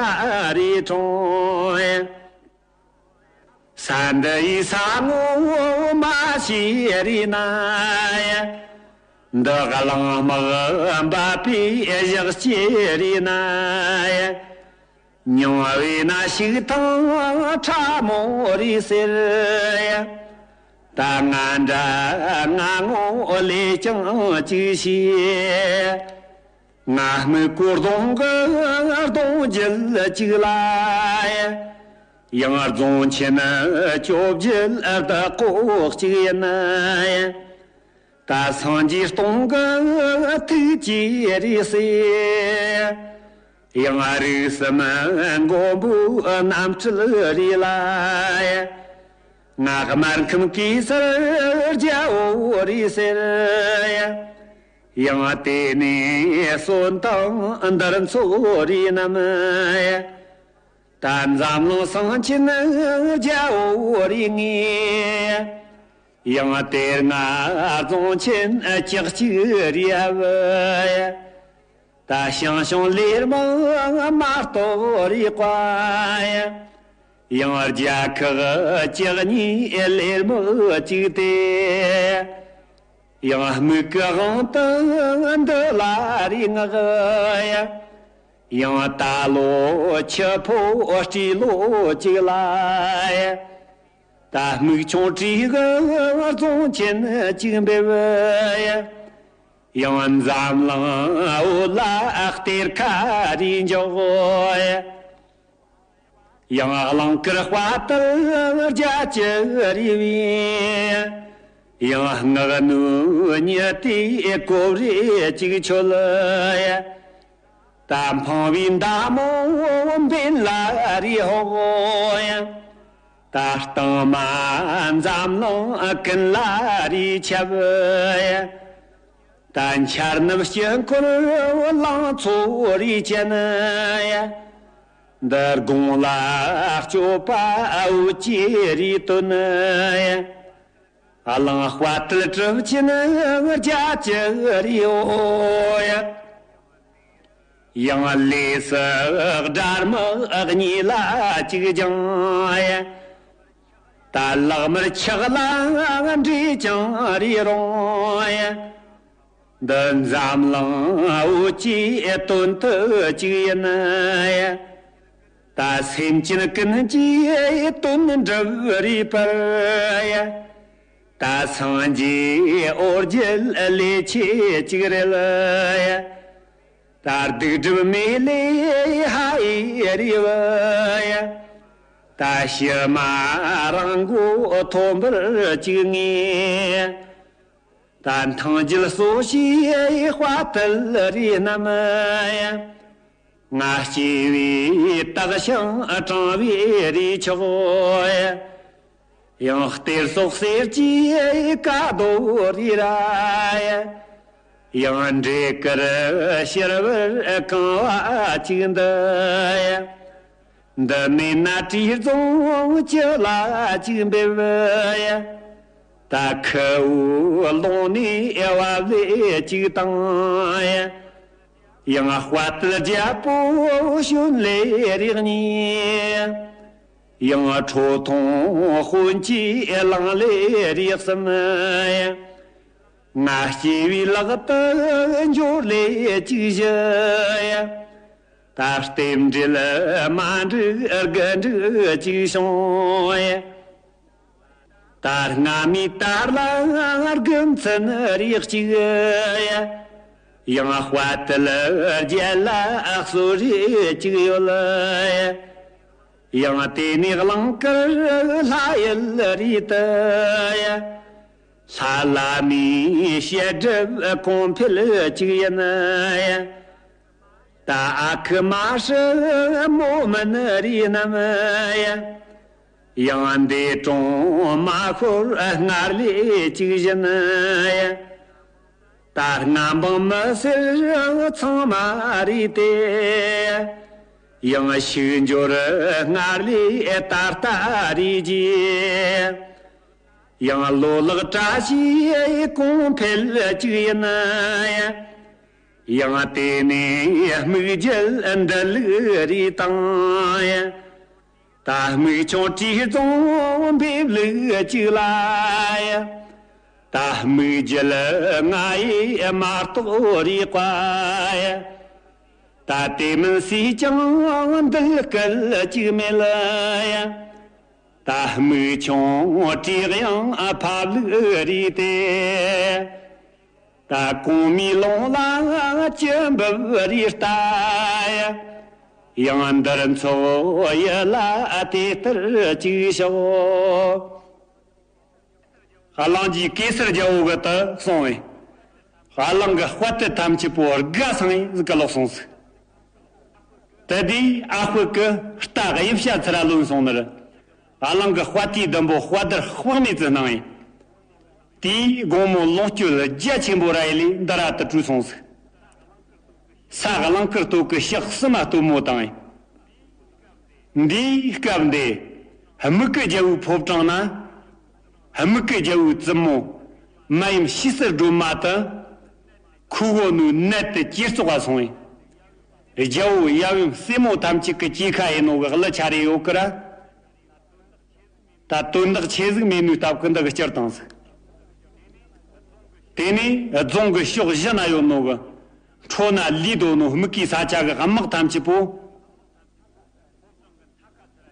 རེ་འཁྲུངས། ས་འདི་ཡི་ས་ངོ་མ་ཤེས་རེ་ན། འདི་གླིང་དམག་འབབ་པའི་གཞག་སྐྱེས་རེ་ན། མྱོང་བའི་ན་ཞིག་ཐང་ཁྲ་མོ་རེད་ཟེར། ད་ང་འདྲ་ང་ངོ་ལས་ཀྱང་ཅིག་ཤེས། ང་སྨུག་པོ་གདོང་གི་གདོང་རྒྱུད་ཅིག་ལ། ཡང་རྫོང་ཆེན་བཅོ་བརྒྱད་བདག་པོ་གཅིག་ཡིན། ད་སངས་རྒྱས་སྟོང་གི་ཐུགས་ཀྱི་རིགས་སུ། ཡང་རིགས་གསུམ་མགོན་པོའི་རྣམ་སྤྲུལ་རེད་ལ། ང་སྨར་ཁམས་གེ་སར་རྒྱལ་པོ་རེད་ཟེར། ཡང་དེ་ནས་གསོན་དང་འདིར་འཚོ་རེད་རྣམས། ད་འཛམ་གླིང་སེང་ཆེན་རྒྱལ་པོ་རེད་ངེས། ཡང་དེར་ང་རྫོང་ཆེན་ལྕགས་གཅིག་རེད་བ། ད་ཞང་ཞུང་ལས་མང་མ་གཏོགས་རེད་པ། ཡང་རྒྱལ་ཁག་བཅུ་གཉིས་ལས་མི་གཅིག་སྟེ། ཡང་སྨུག་གི་དབང་དུ་འདི་ལ་རེ་བསྔགས་ཡ། ཡང་ད་ལོ་ཆུ་ཕོ་སྤྲེལ་ལོ་གཅིག་ལ་ཡ། ད་སྨུག་ཆུང་བྲིས་གི་རྫོང་ཆེན་གཅིག་འབེབས་ཡ། ཡང་འཛམ་གླིང་འོད་ལ་གཏེར་ཁ་རེ་འཇོག་ཡ། ཡང་གླིང་དཀར་དཔའ་བརྟུལ་རྒྱ་ཅི་རེ་བའི། ཡང་སྔགས་ནུས་ཉི་ཟླའི་གོ་རེ་གཅིག་ཆོད་ཡ། ད་འཕང་བའི་མདའ་མོ་འབེན་ལ་རེ་ཧོག་ཡ། ད་སྟེང་མ་འཛམ་གླིང་ཀུན་ལ་རེ་ཁྱབ་ཡ། ད་འཆར་ནུབ་དཀྱིལ་འཁོར་གླིང་ཚོ་རེ་བཅན་ཡ། འདི་དགུང་ལ་སྐྱོབ་པ་འོད་ཀྱི་རེ་སྟོན་ཡ། གླིང་དཔའ་བརྟུལ་གྲུབ་ཆེན་རྒྱ་ཅི་རེ་འོ་ཡ། ཡང་ལས་སུ་དགྲ་དམག་གཉིས་ལ་གཅིག་སྦྱང་ཡ། ད་ལག་དམར་ཕྱག་ལ་འདྲེ་ཅང་རེ་རུང་ཡ། འདི་འཛམ་གླིང་འོད་ཀྱི་དོན་དུ་གཅིག་ཡིན་ཡ། ད་སེམས་ཅན་ཀུན་གྱི་དོན་འགྲུབ་རེ་སྤར་ཡ། ད་སངས་རྒྱས་འོ་བརྒྱལ་ལས་ཆེ་གཅིག་རེད་ཡ། ད་སྡིག་སྒྲིབ་མེ་ལས་ཧ་ཡེ་རེ་བ་ཡ། ད་ཕྱི་མ་རང་མགོ་ཐོན་པར་གཅིག་ངེས། ད་ཐང་རྒྱལ་གཙོ་བྱས་དཔའ་བརྟུལ་རེ་རྣམས་ཡ། ང་སྐྱེ་བའི་སྟག་ཤིང་གྲང་བའི་རེ་ཆོག་ཡ། ཡང་གཏེར་སོགས་གསེར་གྱི་ཀ་རྡོ་རེ་ར་ཡ། ཡང་འབྲས་དཀར་ཕྱུར་བུར་གང་བ་གཅིག་འདི་ཡ། འདི་མེད་ན་བྲིས་རྫོང་ཅི་ལ་གཅིག་འབེབས་ཡ། ད་ཁུ་བོའི་ལོང་ནས་བབ་ལས་གཅིག་བཏང་ཡ། ཡང་དཔའ་བརྟུལ་རྒྱལ་པོ་བྱོན་ལས་རེ་གཉིས། ཡང་ཁྲོ་ཐུང་དཔོན་གྱི་གླིང་ལས་རེ་གསུམ་ཡ། ང་སྐྱེ་བའི་ལག་ཏུ་འབྱོར་ལས་གཅིག་བཞི་ཡ། ད་རྟེན་འབྲེལ་མ་འགྲིག་དགུ་འགྲིག་གཅིག་བྱུང་ཡ། ད་སྔ་མའི་དར་ལ་དགུ་མཚོན་རེ་གཅིག་ཡ། ཡང་དཔའ་བརྟུལ་རྒྱལ་ལ་གསོལ་རེ་གཅིག་ཡོད་ཡ། ཡང་དེ་ནས་གླིང་དཀར་ལྷ་ཡུལ་རེ་དུ་ཡ། ལྷ་བླ་མའི་བཤད་སྒྲུབ་གོང་འཕེལ་གཅིག་ཡིན་ཡ། ད་ཨ་ཁུ་མ་སྲུ་མོ་མིན་རེ་རྣམས་ཡ། ཡང་འདས་གྲོང་མ་ཤོར་སྔར་ལས་གཅིག་བཞིན་ཡ། ད་སྔ་འབངས་མི་སེར་ཚང་མ་རེ་དེ། ཡང་ཕྱུག་འབྱོར་སྔར་ལས་ད་ལྟ་རེ་རྒྱས། ཡང་ལོ་ལེགས་བཀྲ་ཤིས་གོང་འཕེལ་གཅིག་ཡིན་ཡ། ཡང་དེ་ནས་སྨུག་རྒྱལ་འདི་ལུགས་རེ་དང་ཡ། ད་སྨུག་ཆུང་བྲིས་རྫོང་འབེབས་ལུགས་གཅིག་ལ་ཡ། ད་སྨུག་རྒྱལ་ང་ཡི་མ་གཏོགས་རེ་བ་ཡ། ད་དེ་མིན་སུས་ཀྱང་འདུལ་སྐལ་གཅིག་མེད་ལ་ཡ། ད་སྨུག་ཆུང་བྲིས་ཡང་ཕབ་ལུགས་རེ་དེ། ད་གོང་མའི་ལུང་ལ་ཅི་འབབ་རེ་ལྟ་ཡ། ཡང་འདིར་འཚོགས་ཡུལ་ལ་དེ་ལྟར་གཅིག་ཤོག་གླིང་རྗེ་གེ་སར་རྒྱལ་པོ་གི་དུ་སོང་བས། གླིང་གི་དཔའ་བརྟུལ་ཐམས་ཅད་པོ་དགའ་སང་ཡིན་ཟིག་གི་ལོག་སོང་ཟིག་དེ་དུས་ཨ་ཧྥུ་ཀི་རྟ་གཡུ་བྱ་ཚུར་ར་ལོན་སོང་ནི་རེད། གླིང་གི་དཔའ་རྟུལ་བདུན་པོ་དཔའ་དར་དཔག་མེད་ཙི་སྣང་ཡིན། དེས་དགོང་མོ་ལོངས་སྤྱོད་རྒྱ་ཆེན་པོ་ར་ཡི་ལས་འདི་ར་དུ་བྲོས་སོང་ཟིག་ས་གླིང་དཀར་སྟོད་ཀྱི་ཕྱག་བསིལ་མ་སྟོན་མོ་དང་ཡིན། འདིའི་སྐབས་འདི་སྨུག་གི་རྒྱལ་པོའི་ཕོ་བྲང་ན། སྨུག་གི་རྒྱལ་པོའི་བཙུན་མོ་མ་ཡུམ་ཤི་སར་སྒྲོལ་མ་དུ། ཁུ་བོ་ནུ་ནད་དུ་ཇེ་བཙོག་པ་སོང་བས། རྒྱལ་པོ་ཡབ་ཡུམ་སྲས་མོ་ཐམས་ཅད་ཀྱི་སྐྱེས་ཁ་ཡིན་ནོ་གི་གླུ་ཆ་རེ་ཡོད་ཀི་ར། ད་དོན་དག་ཆེ་ཟིག་མེད་ནོའི་སྟབས་ཀྱིས་འདི་གི་བསྐྱུར་བཏང་ཟིག་དེ་ནས་རྫོང་གི་ཕྱོགས་བཞི་ན་ཡོད་ནོ་གི་ཁྲོ་ན་ལུས་རྡོ་ནོ་སྨུག་གི་ས་ཆ་གི་དམག་ཐམས་ཅད་པོ།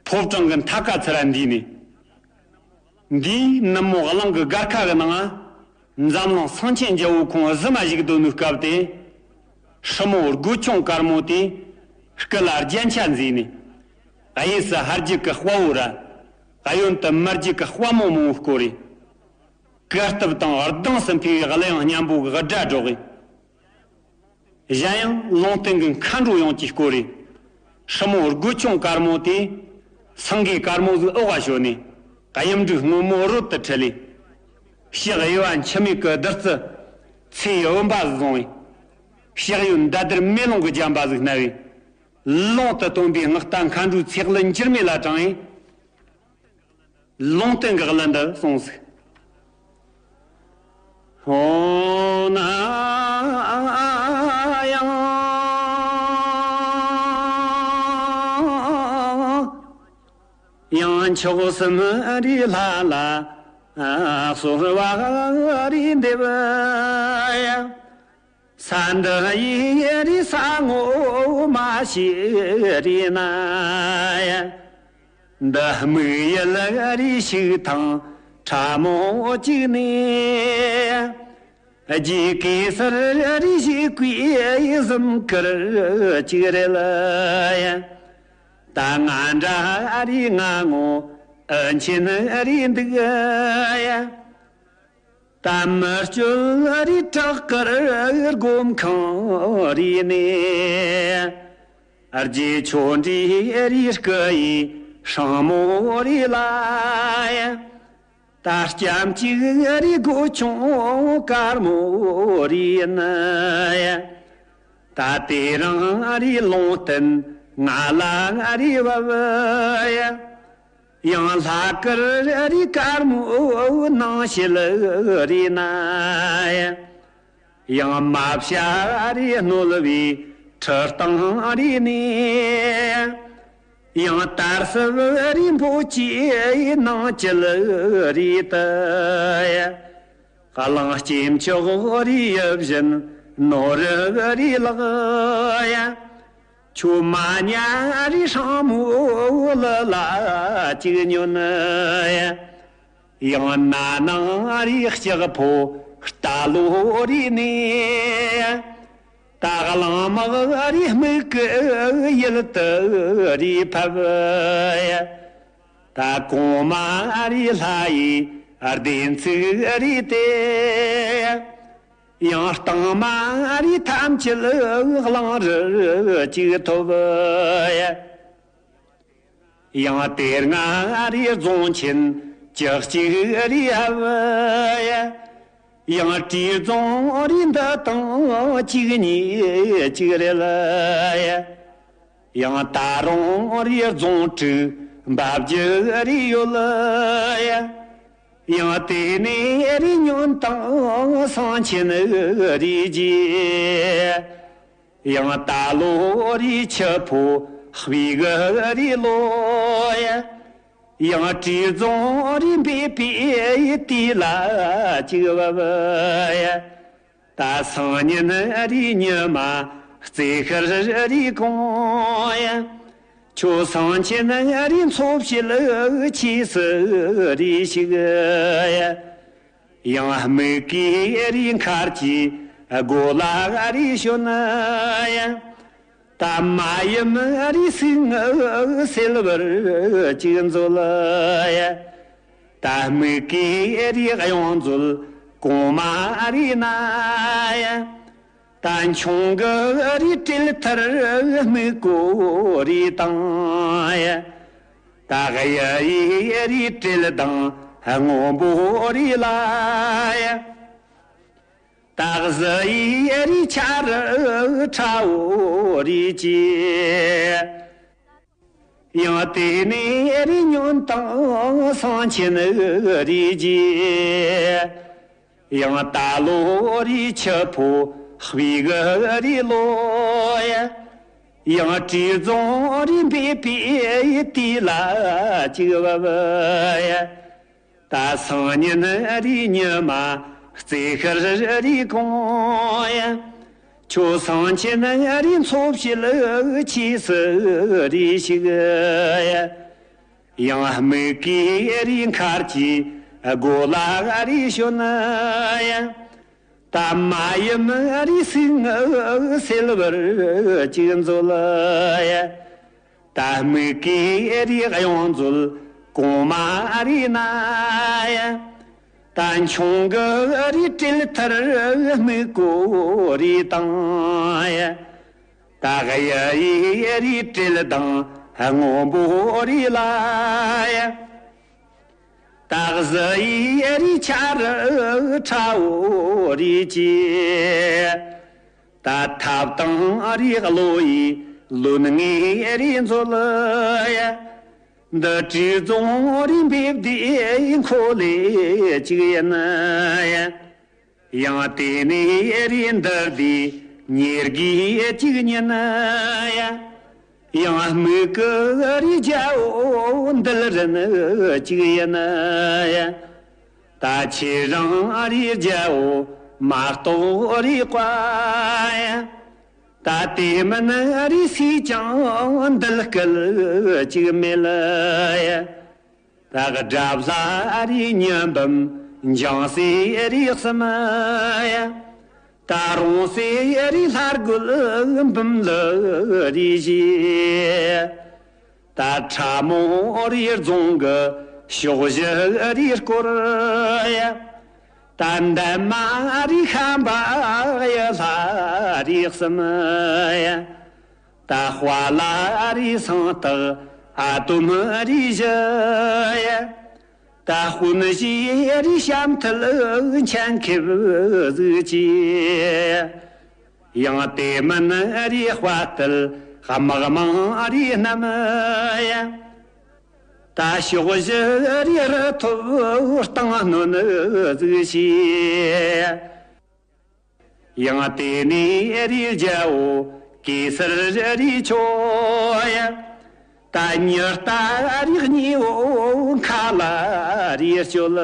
ཕོ་བྲང་གི་མཐའ་ཁ་ཚུར་འདུས་ནས། འདིའི་ནུབ་མོ་གླིང་གི་སྒར་ཁ་གི་ནང་ང་། འཛམ་གླིང་སེང་ཆེན་རྒྱལ་པོ་ཁོང་གཟིམ་མ་བཞུགས་སྡོད་ནོ་སྐབས་དེ། སྲུ་མོ་རྒོད་ཆུང་དཀར་མོ་དེ། སྐུ་ལ་རྒྱན་ཆ་མཛེས་ནས། གཡས་སུ་ཕ་རྒྱུད་ཀྱི་དཔའ་བོ་ར། གཡོན་དུ་མི་རྒྱུད་ཀྱི་དཔའ་མོ་མང་པོ་བསྐོར་རེ། གུར་སྟབས་དང་གདངས་སུ་འཕེལ་བའི་གླུ་དབྱངས་སྙན་པོ་གི་སྒྲ་སྒྲོག་གེ། གཞན་ཡང་ལུང་བསྟན་གྱི་མཁའ་འགྲོ་ཡོངས་ཀྱིས་བསྐོར་རེ། སྲུ་མོ་རྒོད་ཆུང་དཀར་མོ་དེ། སེང་གེ་དཀར་མོ་ཟིག་འོག་ག་ཞོན་ནས། གཡུ་འབྲུག་སྔོན་མོ་རོལ་དུ་འཁྲིད་ལེ། ཕྱག་གཡས་པ་འཆི་མེད་ཀྱི་བདུད་རྩི། ཚེ་ཡི་བུམ་པ་ཟིག་བཟུང་བས། ཕྱག་གཡོན་ཟླ་དར་མེ་ལོང་གི་རྒྱན་པ་ཟིག་བསྣམས་པས། ལུང་དུ་སྟོན་པའི་སྔགས་རྟ་མཁའ་འགྲོའི་ཚེ་གླུ་འགྱུར་མེད་ལ་དྲངས་ཡིན། ལུང་བསྟན་གྱི་གླུ་འདི་གསུངས་ཟིག་ཧོ་ན་ཡང་། ཡང་ཕྱོགས་གསུམ་རི་ལྷ་ལ། གསོལ་བ་རི་འདེབས་ཡ། ས་འདི་ཡི་རི་ས་ངོ་མ་ཤེས་རི་ན་ཡ། འདི་དམིགས་ཡུལ་རི་ཞིག་ཐང་ཕྲ་མོ་གཅིག་ནས། རྗེ་གེ་སར་རི་ཞིག་གི་གཟིམ་གུར་གཅིག་རེད་ལ་ཡ། ད་ང་འདྲ་རི་ང་ངོ་ཨ་ཆེན་རི་འདུག་ཡ། ད་མི་སྤྱོད་རི་བྲག་དཀར་སྒོམ་ཁང་རི་ནས། རྗེ་ཆོ་འདྲིས་རི་སྐུ་ཡི་སྲིང་མོ་རི་ལ་ཡ། ད་སྐྱམ་གཅིག་རི་རྒོད་ཆུང་དཀར་མོ་རི་ཡིན་ཡ། ད་དེ་རིང་རི་ལུང་བསྟན་ང་ལ་རི་བབ་ཡ། ཡང་ལྷ་དཀར་རི་དཀར་མོའི་ནང་ཞལ་རི་ན་ཡ། ཡང་མ་བྱ་རི་རྣོ་བའི་ཁྲི་སྟེང་རི་ནས། ཡང་དར་ཟབ་རི་འབོ་ཆེའི་ནང་བཅུད་རི་དུ་ཡ། གླིང་སྐྱེས་མཆོག་རི་ཡབ་བཞིན་ནོར་རི་ལག་ཡ། ཁྱོད་མ་ཉལ་རི་སྲིང་མོ་ལི་ལ་གཅིག་ཉོན་ཡ། ཡང་ན་ནང་རི་ལྕགས་ཕོ་རྟ་ལོ་རི་ནས། ད་གླང་དམག་རི་སྨུག་གི་ཡུལ་དུ་རི་ཕབ་ཡ། ད་གོང་མ་རི་ལྷ་ཡི་བདེན་ཚིག་རི་དེ། ཡང་སྟེང་མ་རི་ཐམས་ཅད་གླང་རི་གཅིག་ཐོབ་ཡ། ཡང་དེ་སྔ་རི་རྫོང་ཆེན་བཅུ་གཅིག་རི་ཧབ་ཡ། ཡང་བྲིས་རྫོང་རི་འདི་དང་གཅིག་གཉིས་གཅིག་རེད་ཡ། ཡང་ད་རུང་རི་རྫོང་དྲུག་འབབ་རྒྱུ་རི་ཡོད་ཡ། ཡང་དེ་ནས་རི་ཉོན་དང་སེང་ཆེན་རི་རྗེས། ཡང་ད་ལོ་རི་ཆུ་ཕོ་དཔེ་གི་རི་ལོ་ཡ། ཡང་བྲིས་རྫོང་རི་འབེབས་པའི་དུས་ལ་གཅིག་བབ་ཡ། ད་སང་ཉིན་རི་ཉི་མ་རྩེ་ཤར་རི་གུང་ཡ། ཁྱོད་སེང་ཆེན་རི་མཚོ་བྱེད་ཆས་སུ་རི་ཞིག་ཡ། ཡང་སྨུག་གི་རི་མཁར་གྱི་སྒོ་ལ་རི་ཞོན་ཡ། ད་མ་ཡུམ་རི་སིང་སེལ་བར་གཅིག་མཛོད་ཡ། ད་སྨུག་གི་རི་གཡང་མཛོད་གོང་མ་རི་ན་ཡ། ད་འཕྱོང་གི་རི་བྲེལ་མཐར་སྨུག་གོ་རི་དང་ཡ། ད་གཡུ་ཡི་རི་བྲེལ་དང་སྔོན་པོ་རི་ལ་ཡ། ད་གཟི་ཡི་རི་ཆ་རུ་ཁྲ་བོ་རི་སྐྱེས། ཡང་དེ་ནས་རི་ཉོན་དང་སེང་ཆེན་རི་རྗེས། ཡང་ད་ལོ་རི་ཆུ་ཕོ་དཔེ་གི་རི་ལོ་ཡ། ཡང་བྲིས་རྫོང་རི་འབེབས་པའི་དུས་ལ་གཅིག་བབ་ཡ། ད་སང་ཉིན་རི་ཉི་མ་ རྩེ་ཤར་རི་གོང་ཡ། ཁྱོད་སེང་ཆེན་རི་མཚོ་བྱེད་ཆོས་སུ་རི་ཞིག་ཡ། ཡང་སྨུག་གི་རི་མཁར་གྱི་སྒོ་ལ་རི་ཞོན་ཡ། ད་མ་ཡུམ་རི་སིང་སེལ་བར་ཅིག་མཛོད་ཡ། ད་སྨུག་གི་རི་གཡང་མཛོད་གོང་མ་རི་ན་ཡ། ད་འཕྱོང་གི་རི་བྲེལ་མཐར་སྨུག་གོ་རི་དང་ཡ། ད་གཡུ་ཡི་རི་བྲེལ་དང་སྔོན་པོ་རི་ལ་ཡ། ད་གཟི་ཡི་རི་ཆ་རུ་ཁྲ་བོ་རི་ཅི། ད་ཐབ་དང་རི་གློ་ཡི་ལོན་ངེ་རི་མཛོད་ཡ། འདི་བྲིས་རྫོང་རིམ་པའི་བདེ་འཁོར་ལས་གཅིག་ཡིན་ཡ། ཡང་དེ་ནས་རི་འདི་བདེ་ཉེར་དགུའི་གཅིག་ཉིན་ཡ། ཡང་སྨུག་གི་རི་རྒྱལ་པོ་འདུལ་རིན་གཅིག་ཡིན་ཡ། ད་ཁྱེད་རང་རི་རྒྱལ་པོ་མ་གཏོགས་རི་བཀའ་ཡ། ད་དེ་མིན་རི་སུས་ཀྱང་འདུལ་སྐལ་ཅིག་མེད་ལ་ཡ། ད་དགྲ་བླ་རི་ཉི་འབུམ་འཇང་སྲས་རི་གསུམ་ཡ། ད་རོང་སྲས་རི་ལྷ་རྒོད་འབུམ་ལུ་རི་བཞི། ད་ཁྲ་མོ་རི་རྫོང་གི་ཕྱོགས་བཞི་རི་སྐོར་ཡ། ད་འདན་མ་རི་ཤམ་པ་ཡི་ལྷ་རི་གསུམ་ཡ། ད་དཔའ་ལ་རི་སང་སྟག་ཨ་དོམ་རི་བཞི་ཡ། ད་དཔོན་བཞི་རི་བྱམས་མཐིལ་ཆེན་ཁེབས་གཟུགས་ཀྱི། ཡང་དེ་མིན་རི་དཔའ་རྟུལ་དམག་མང་རི་རྣམས་ཡ། ད་ཕྱོགས་བཞི་རི་རུ་ཐོབ་སྟེང་གནོན་གཟིགས་ཤིག་ཡང་དེ་ནས་རི་རྒྱལ་པོ་གེ་སར་རི་མཆོག་ཡ། ད་ཉི་ཟླ་རི་གཉིས་པོ་མཁའ་ལ་རི་སྤྱོད་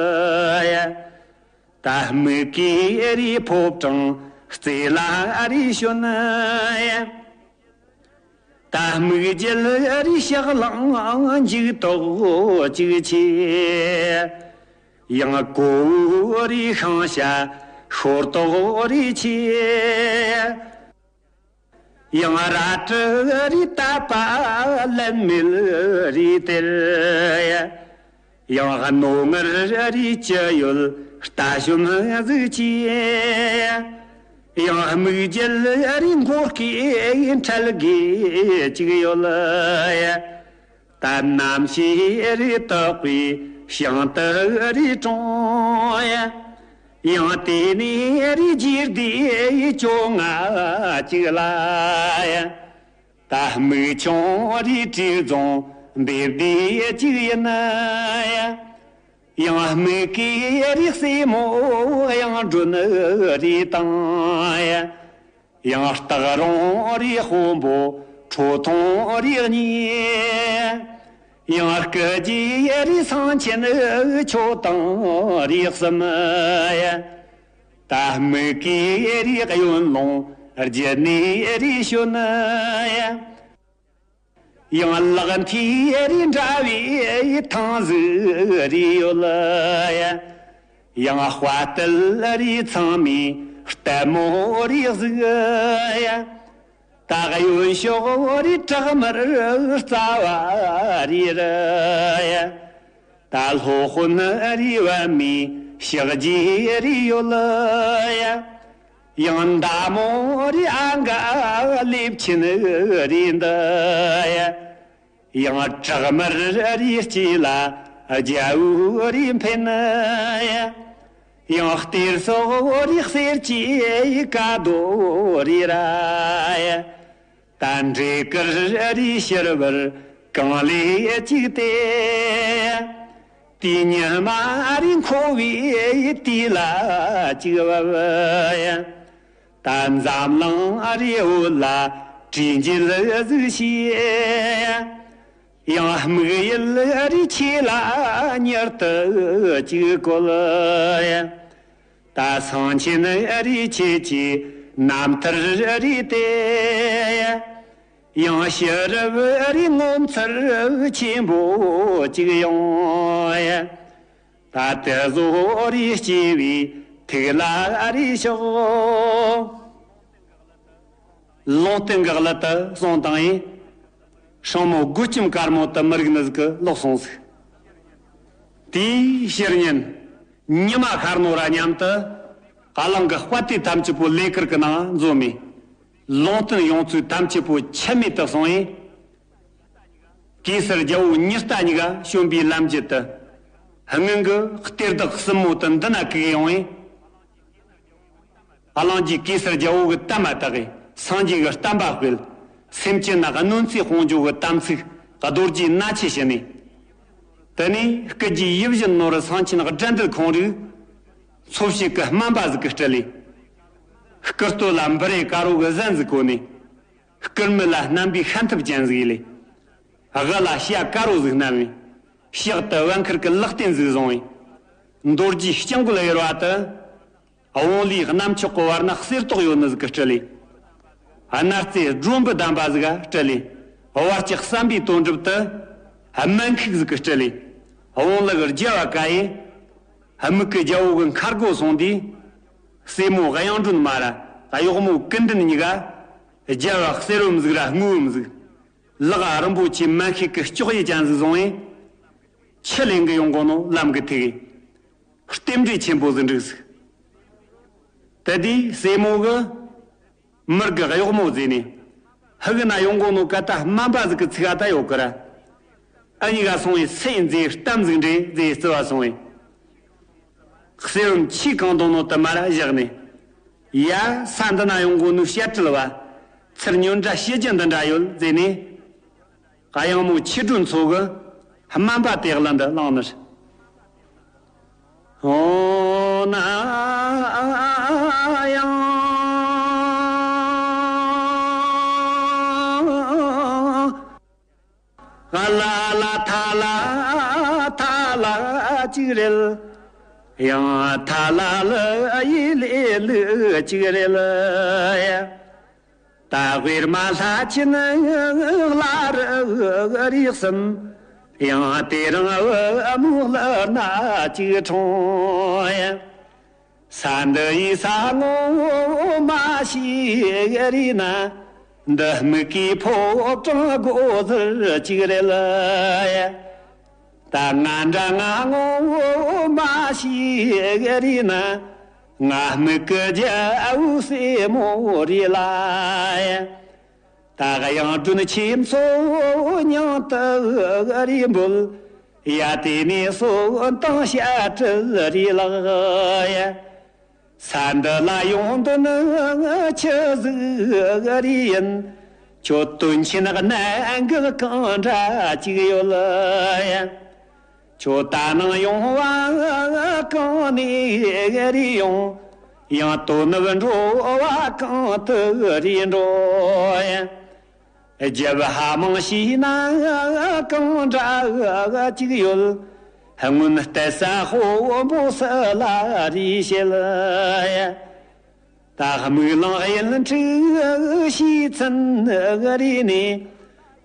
ཡ། ད་སྨུག་གི་རི་ཕོ་བྲང་རྩེ་ལ་རི་བྱོན་ཡ། ད་སྨུག་རྒྱལ་རི་ཕྱག་ལང་འཇུག་ཏོག་ཅིག་ཆེ། ཡང་གོ་བོ་རི་ཤིང་བྱ་ཤོར་ཏོག་རི་ཆེ། ཡང་རལ་གྲི་རི་དད་པ་ལན་མེད་རི་སྟེར་ཡ། ཡང་རྣོ་ངར་རི་ཅི་ཡོད་རྟ་ཞོན་གཟིགས་ཀྱི། ཡང་སྨུག་རྒྱལ་རི་མགོ་སྐེ་འཕྲལ་དགེ་ཅིག་ཡོད་ཡ། ད་གནམ་ཕྱེད་རི་དག་པའི་བྱང་དུ་རི་གྲོང་ཡ། ཡང་དེ་ནས་རི་རྒྱས་དེ་བཅོ་ལྔ་ཅིག་ལ་ཡ། ད་སྨུག་ཆུང་རི་བྲིས་རྫོང་འདེབས་དེ་གཅིག་ཡིན་ཡ། ཡང་སྨུག་གི་རི་སྲས་མོ་ཡང་སྒྲོན་རི་དང་ཡ། ཡང་སྟག་རོང་རི་དཔོན་པོ་ཁྲོ་ཐུང་རི་གཉིས། ཡང་སྐུ་རྗེས་རི་སེང་ཆེན་མཆོག་དང་རི་གསུམ་ཡ། ད་སྨུག་གི་རི་གཡོན་ལུང་བརྒྱུད་ནས་རི་བྱོན་ཡ། ཡང་ལག་མཐིལ་རི་འདྲ་བའི་ཐང་ཟིག་རི་ཡོད་ཡ། ཡང་དཔའ་རྟུལ་རི་ཚང་མའི་ལྟད་མོ་རི་གཟིགས་ཡ། ད་གཡོན་ཕྱོགས་རི་བྲག་དམར་རྩ་བ་རི་རི་ཡ། ད་སློབ་དཔོན་རི་པདྨའི་ཕྱག་རྗེས་རི་ཡོད་ཡ། ཡང་མདའ་མོ་རི་ཨ་འགའ་ལེབ་ཆེན་རི་འདི་ཡ། ཡང་བྲག་དམར་རི་དཀྱིལ་ལ་རྒྱལ་པོའི་རི་འཕེན་ཡ། ཡང་གཏེར་སོགས་རི་གསེར་གྱི་ཀ་རྡོ་རི་ར་ཡ། ད་འདྲེ་དཀར་རི་ཕྱི་བར་གང་ལེ་གཅིག་སྟེ། དེའི་ཉི་མ་རི་འཁོར་བའི་དུས་ལ་གཅིག་བབ་ཡ། ད་འཛམ་གླིང་རི་འོད་ལ་དྲིས་འཇལ་གཟིགས་ཤིག་ཡང་སྨུག་ཡུལ་རི་ཆེ་ལ་མྱུར་དུ་གཅིག་བཀོལ་ཡ། ད་སེང་ཆེན་རི་ཁྱེད་ཀྱི་རྣམ་ཐར་རེད་དེ། ཡང་ཕྱི་རབས་རི་ངོ་མཚར་ཆེན་པོ་གཅིག་ཡོང་ཡ། ད་དེ་བཟོ་རི་སྐྱེ་བའི་ཐིག་ལ་རི་ཤོག་ལུང་བསྟན་གི་གླུ་དུ་སོང་དང་ཡིན། སྲིང་མོ་དགུ་སྐྱོམ་དཀར་མོ་དུ་མི་རིག་ནི་ཟིག་གི་ལོག་སོང་ཟིག་དེའི་ཕྱིར་ཉིན། ཉི་མ་ཤར་ནོ་ར་མཉམ་དུ། ཨ་གླིང་གི་དཔའ་རྟུལ་ཐམས་ཅད་པོ་ལས་ཀིར་གི་ནང་འཛོམས་མི། ལུང་བསྟན་ཡོང་ཚུལ་ཐམས་ཅད་པོ་ཆད་མེད་དུ་སོང་ཡིན། གེ་སར་རྒྱལ་པོ་ཉི་ཟླ་གཉིས་ཀ་བྱོན་པའི་ལམ་རྒྱུད་དུ། སྔོན་གི་གཏེར་བདག་གསུམ་མོ་དུ་འདི་ན་བཀུག་ཡོང་ཡིན། ཨ་གླིང་གིས་གེ་སར་རྒྱལ་པོ་གི་གཏམ་མ་དག་གིས་སངས་རྒྱས་ཀྱི་བསྟན་པ་སྤེལ། སེམས་ཅན་ན་གནོད་འཚེ་སྤོང་རྒྱུ་གི་དམ་ཚིག་རྡོ་རྗེ་མནའ་ཆས་བྱས་ནས། དེ་ནས་སྐུ་རྒྱུད་ཡིད་བཞིན་ནོར་བུ་སེང་ཆེན་སྦྲ་འདུལ་ཁོང་རིགས། འཚོ་བྱེད་ཀྱི་སྨན་པ་ཟིག་གི་སྤྲུལ་ལས། སྐུ་སྟོད་ལ་འབུ་རེ་དཀར་པོ་གི་གཟན་ཟིག་གོན་ནས། སྐུ་མིག་ལ་སྣམ་བུའི་ཤམ་ཐབས་ཅན་ཟིག་ལས། དབུ་ལ་བྱ་དཀར་པོ་ཟིག་བསྣམས་ནས། ཕྱག་ཏུ་བན་ཁུར་གི་ལག་རྟེན་ཟིག་བཟུང་བས། མདོ་རྒྱུད་སྤྱང་རྒོད་གཡུར་བ་དུ། བོང་ལུས་གནམ་ཕྱོགས་ཀྱི་བར་ན་གསེར་ཏོག་ཡོད་ནི་ཟིག་གི་སྤྲུལ་ལས། གནའ་རྫས་སྒྲོམ་བུ་ལྡན་པ་ཟིག་ག་སྤྲུལ་ལས། བར་གྱི་བསམ་པའི་དོན་འགྲུབ་ཏུ། སྨན་ཁུག་ཟིག་གི་སྤྲུལ་ལས། བོང་ལུ་གི་རྒྱབ་བ་ག་ཡེ། མིག་གི་རྒྱལ་པོ་གི་མཁར་སྒོ་སོང་དུས། སྲས་མོ་གཡུང་སྒྲོན་མ་ར་གཡོག་མོ་ཀུན་ལྡན་གཉིས་ཀ། རྒྱབ་བ་གསེར་བུམ་ཟིག་ར་དངུལ་བུམ་ཟིག་ལག་རིན་པོ་ཆེ་མན་ཤེས་ཀྱི་ལྕོག་ཡི་ཅན་ཟིག་བཟུང་བས། ཆུ་ལེན་གི་ཡོང་གོ་ནོ་ལམ་གི་ཐིག་རྟེན་འབྲེལ་ཆེན་པོ་ཟིག་འགྲིག་ཟིག་དེ་དུས་སྲས་མོ་གི་མིར་གི་གཡོག་མོ་བཟོས་ནས། ཧི་གི་ན་ཡོང་གོ་ནོ་ཀ་ད་སྨན་པ་ཟིག་གི་ཚིག་ཨ་ད་ཡོད་གི་ར། ཨ་གཉིས་ཀ་སོང་བས་སེ་མཛེས་གཏམ་ཟིག་འདྲེ་ཟེ་བརྩི་བ་སོང་བས། གསེར་བུམ་ཆེས་གང་དང་ནོ་དུ་མར་བཞག་ནས། ཡ། ས་འདི་ན་ཡོང་གོ་ནོ་བཤད་སྤྲུལ་བ། ཚུར་ཉོན་དྲ་བྱེད་རྒྱུ་འདི་འདྲ་ཡོད་ཟེར་ནས། གཡང་མོ་ཆེ་སྒྲོན་ཚོ་གི་སྨན་པ་དེ་གླུ་འདི་བླངས་ནི། ཨོ་ན་ཡང་། ཨ་ལ་ལ་ཐ་ལ་ཐ་ལ་ཅིག་རེད། ཡང་ཐ་ལ་ལ་ཡི་ལེ་ལུ་ཅིག་རེད། ད་དབུས་མ་ལྷ་ཆེན་ལ་རུ་རིགས་གསུམ། ཡང་དེ་རིང་བུ་མོ་ལ་སྣ་ཅིག་འཁྲུངས། ས་འདི་ཡི་ས་ངོ་མ་ཤེས་རི་ན། འདི་མིག་གི་ཕོ་བྲང་སྒོ་ཟུར་གཅིག་རེད། ད་ང་འདྲ་ང་ངོ་མ་ཤེས་རི་ན། ང་མིག་གི་རྒྱལ་པོ་སྲས་མོ་རེད་ལ། ད་གཡང་སྒྲོན་ཆེ་མཚོ་མྱིང་དུ་རི་འབོད། ཡ་དེ་ནས་སོ་དང་བྱ་སྤྲེལ་རི་ལག་ཡ། ས་འདི་ལ་ཡོང་འདོད་ནི་ཆི་ཟིག་རི་ཡིན། ཁྱོད་དོན་ཆེན་གནད་འགག་གང་འདྲ་ཅིག་ཡོད་ཡ། ཁྱོད་ད་ནང་ཡོང་བ་གང་ནས་རེད་ཡོང་། ཡང་དོ་ནུབ་འགྲོ་བ་གང་དུ་རེད་འགྲོ་ཡ། རྒྱབ་ཧ་མང་ཤེས་ན་གང་འདྲ་ཅིག་ཡོད། སྔོན་གཏད་ས་དཔོན་པོ་སུ་ལ་རེད་བཤད་ཡ། ད་དམུས་གླང་གཡུ་འཕྲུལ་ཤེས་ཚུན་རེད་ནས།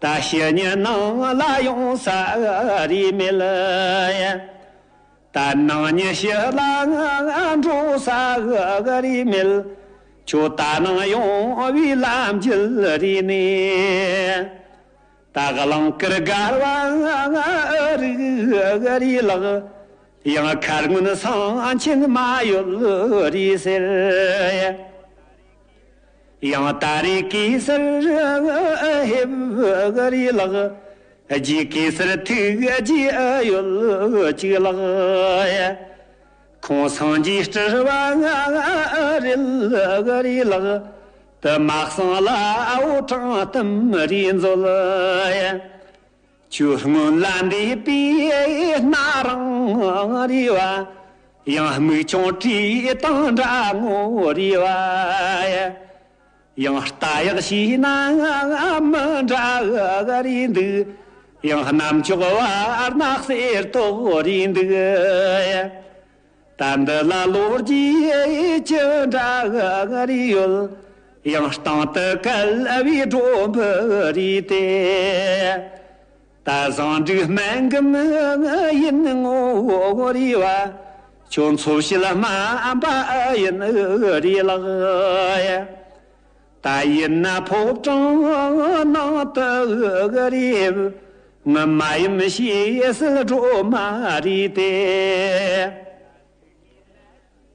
ད་ཕྱི་ཉིན་ནང་ལ་ཡོང་ས་རེད་མེད་ཡ། ད་ནང་ཉིན་ཕྱི་ལ་འགྲོ་ས་རེད་མེད། ཁྱོད་ད་ནང་ཡོང་བའི་ལམ་རྒྱུད་རེད་ནས། ད་གླིང་དཀར་དགའ་བ་ཨ་རིག་རི་ལག། ཡང་མཁར་སྔོན་སེང་ཆེན་མ་ཡོད་རི་ཟེར། ཡང་ད་རེས་གེ་སར་ཧེབ་རི་ལག། རྗེ་གེ་སར་ཐུགས་རྗེ་ཡོད་ཅིག་ལགས། ཁོང་སངས་རྒྱས་སྤྲུལ་བ་རེད་རེད་ལགས། དུ་མ་གསང་ལ་འོ་དྲང་གཏམ་རེད་མཛོད། ཆོས་སྔོན་ལ་འདས་པའི་སྣ་རང་རེད་བ། ཡང་མིག་ཆུང་བྲིས་དང་འདྲ་ངོ་རེད་བ། ཡང་རྟ་གཡག་ཤེས་ན་མི་འདྲ་རེད་འདུག། ཡང་གནམ་ལྕགས་བར་ན་གསེར་ཏོག་རེད་འདུག། ད་འདི་ལ་ལོ་རྒྱུས་ཅི་འདྲ་རེ་ཡོད། ཡང་སྟེང་དུ་བཀལ་བའི་སྒྲོམ་བུ་རེད་དེ། ད་བཟང་འབྲུག་སྨན་འགུམ་ཡིན་ངོ་རེ་བ། ཁྱོད་འཚོ་བྱེད་སྨན་པ་ཡིན་རེ་ལགས། ད་ཡིན་ན་ཕོ་བྲང་ནང་དུ་རེ། ངི་མ་ཡུམ་ཞེས་སུ་སྒྲོལ་མ་རེད་དེ།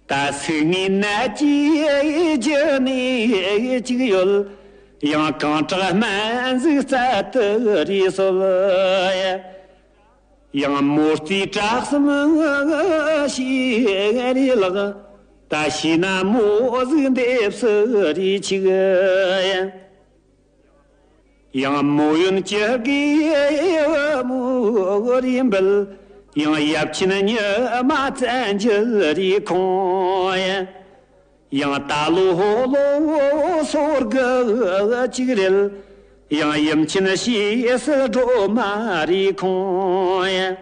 ད་སུག་ངའི་ནད་ཀྱིས་རྒྱུ་ནས་ཅིག་ཡོད། ཡང་གང་དྲག་སྨན་ཟིག་བཙལ་དུ་རེ་སོལ། ཡང་མོ་རྩིས་བྲག་གསུམ་ཞེས་རེ་ལགས། ད་ཤེས་ན་མོ་ཟིག་འདེབས་སུ་རེ་ཆིག། ཡང་མོ་ཡོན་གྱི་དགེ་བུ་མོ་རེ་འབུལ། ཡང་ཡབ་ཆེན་ཉི་མ་བཙན་གྱི་རེ་ཁོང་། ཡང་ད་ལོ་ཧོ་ལོ་སོར་གི་ཅིག་རེད། ཡང་ཡུམ་ཆེན་ཞེས་སུ་སྒྲོལ་མ་རེ་ཁོང་།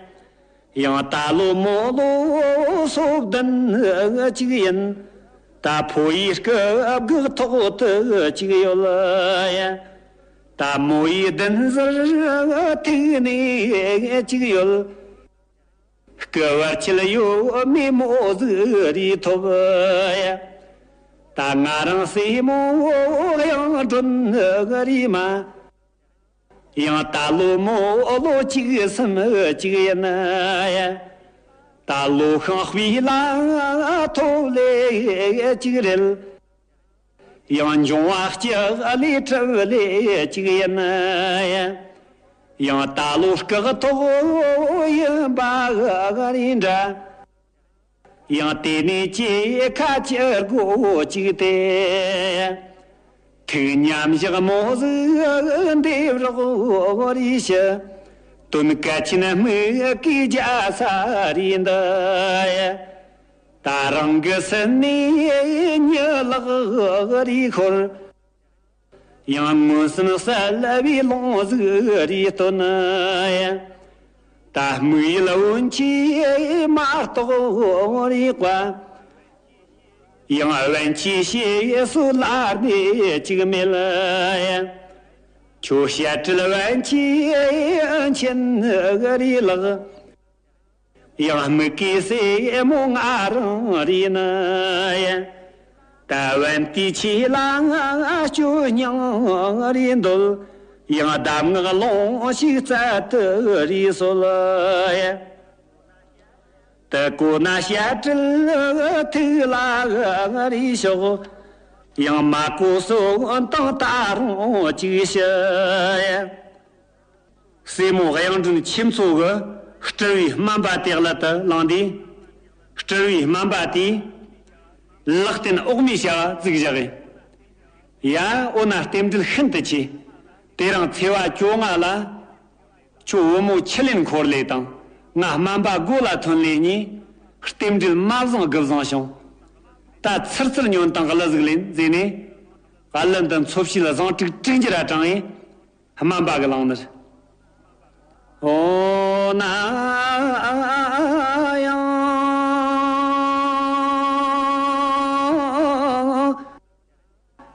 ཡང་ད་ལོ་མོ་ལོ་སོ་བདུན་ཅིག་ཡིན། ད་ཕོ་ཡི་སྐུ་སྒུག་ཐོག་ཏུ་ཅིག་ཡོད། ད་མོ་ཡི་བདུན་ཟུར་ཐིག་ནས་ཅིག་ཡོད། སྐུ་བར་ཆད་ཡོད་མེད་མོ་ཟིག་རེ་ཐོབ། ད་ང་རང་སྲས་མོ་གཡུང་དྲུང་རེ་མ། ཡང་ད་ལོ་མོ་ལོ་གཅིག་གསུམ་གཅིག་ཡིན། ད་ལོ་ཤིང་སྤུས་ལ་ཐོབ་ལེ་གཅིག་རེད། ཡང་འབྱུང་བ་ལྕགས་ལས་གྲུབ་ལེ་གཅིག་ཡིན། ཡང་ད་ལོ་སྐག་ཐོག་ཡིན་པ་རེད་འདྲ། ཡང་དེ་ནས་ཅི་ཁ་ཅི་དགོས་ཅིག་སྟེ། ཐུགས་ཉམས་བཞག་མོ་ཟིག་འདེབས་རོགས་རེ་ཞུ། དོན་གལ་ཆེན་དམིགས་གི་རྒྱ་ས་རེད་འདི། ད་རང་གི་སེམས་ནས་གཉིད་ལག་རེ་ཤོར། ཡང་མངོན་སུམ་གསལ་བའི་ལུང་ཟིག་རེ་སྟོན། ད་དམིགས་ཡུལ་འོན་ཆེ་མ་གཏོགས་རེ་བ། ཡང་བན་ཆེ་ཞེས་སུ་ལར་ནས་ཅིག་མེད། ཁྱོད་བཤད་ཁྲིད་བན་ཆེ་ཆེན་རེ་ལགས། ཡང་མི་དགེ་སྲས་མོ་ང་རང་རེད་ན། ད་བན་དེ་ཆེ་ལ་སྐྱོ་མྱང་རེད་འདོད། ཡང་གདམས་ངག་ལོང་ཞིག་བཙལ་དུ་རེ་སོལ། ད་གོ་ན་བཤད་ཁྲིད་ཐུགས་ལ་རེ་ཞོག། ཡང་མ་གོ་སོ་དང་ད་རུང་ཅིག་ཤི། སྲས་མོ་གཡུང་དྲུང་ཆེ་མཚོ་གིས་སྤྲུལ་བའི་སྨན་པ་དེ་ལ་དུ་བླངས་ཏེ། སྤྲུལ་བའི་སྨན་པ་དེས་ལག་རྟེན་འོག་མའི་བྱ་བ་བཙུགས་བཞག་གི། ཡ། འོ་ན་རྟེན་འབྲེལ་ཤིན་ཏུ་ཆེ། དེ་རིང་ཚེས་པ་བཅོ་ལྔ་ལ། ཁྱོད་བུ་མོ་ཆུ་ལེན་འཁོར་ལེ་དང་ང་སྨན་པ་སྒོ་ལ་ཐོན་ལེ་གཉིས་རྟེན་འབྲེལ་མ་བཟང་དགུ་བཟང་བྱུང་། ད་ཚུར་ཚུར་ཉོན་དང་གླུ་ཟིག་ལེན་ཟེར་ནས། གླུ་འདི་འཚོ་བྱེད་བཟང་དྲུག་དྲུག་འགྱུར་ར་དྲངས་ཡིན། སྨན་པ་གི་ལག་ནས། འོ་ན་ཡང་།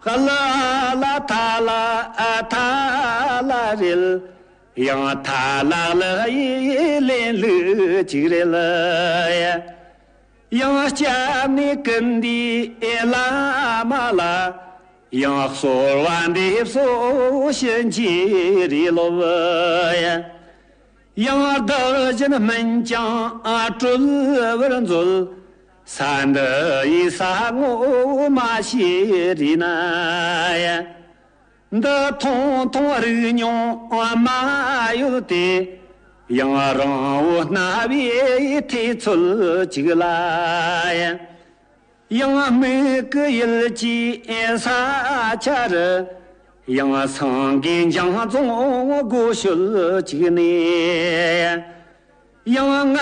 ཧ་ལ་ལ་ཐ་ལ་ཨ་ཐ་ལ་རེད། ཡང་ཐ་ལ་ལ་ཡི་ལེན་ལུགས་གཅིག་རེད། ཡང་སྐྱབས་གནས་ཀུན་འདུས་བླ་མ་ལ། ཡང་གསོལ་བ་འདེབས་སོ་བྱིན་གྱིས་རེ་རློབས། ཡང་བདག་གཞན་སྨིན་ཀྱང་གྲོལ་བར་མཛོད། ས་འདི་ཡི་ས་ངོ་མ་ཤེས་རེ་ན། འདི་ཐུང་ཐུང་རིག་མྱོང་མ་ཡོད་དེ། ཡང་རིང་བོ་སྣ་བའི་ཐེ་ཚོད་ཅིག་ལ། ཡང་མིག་གི་ཡུལ་གྱི་ས་ཆ་རུ། ཡང་སངས་རྒྱས་འཇང་རྫོང་སྒོ་ཤོད་ཅིག་ནས། ཡང་ང་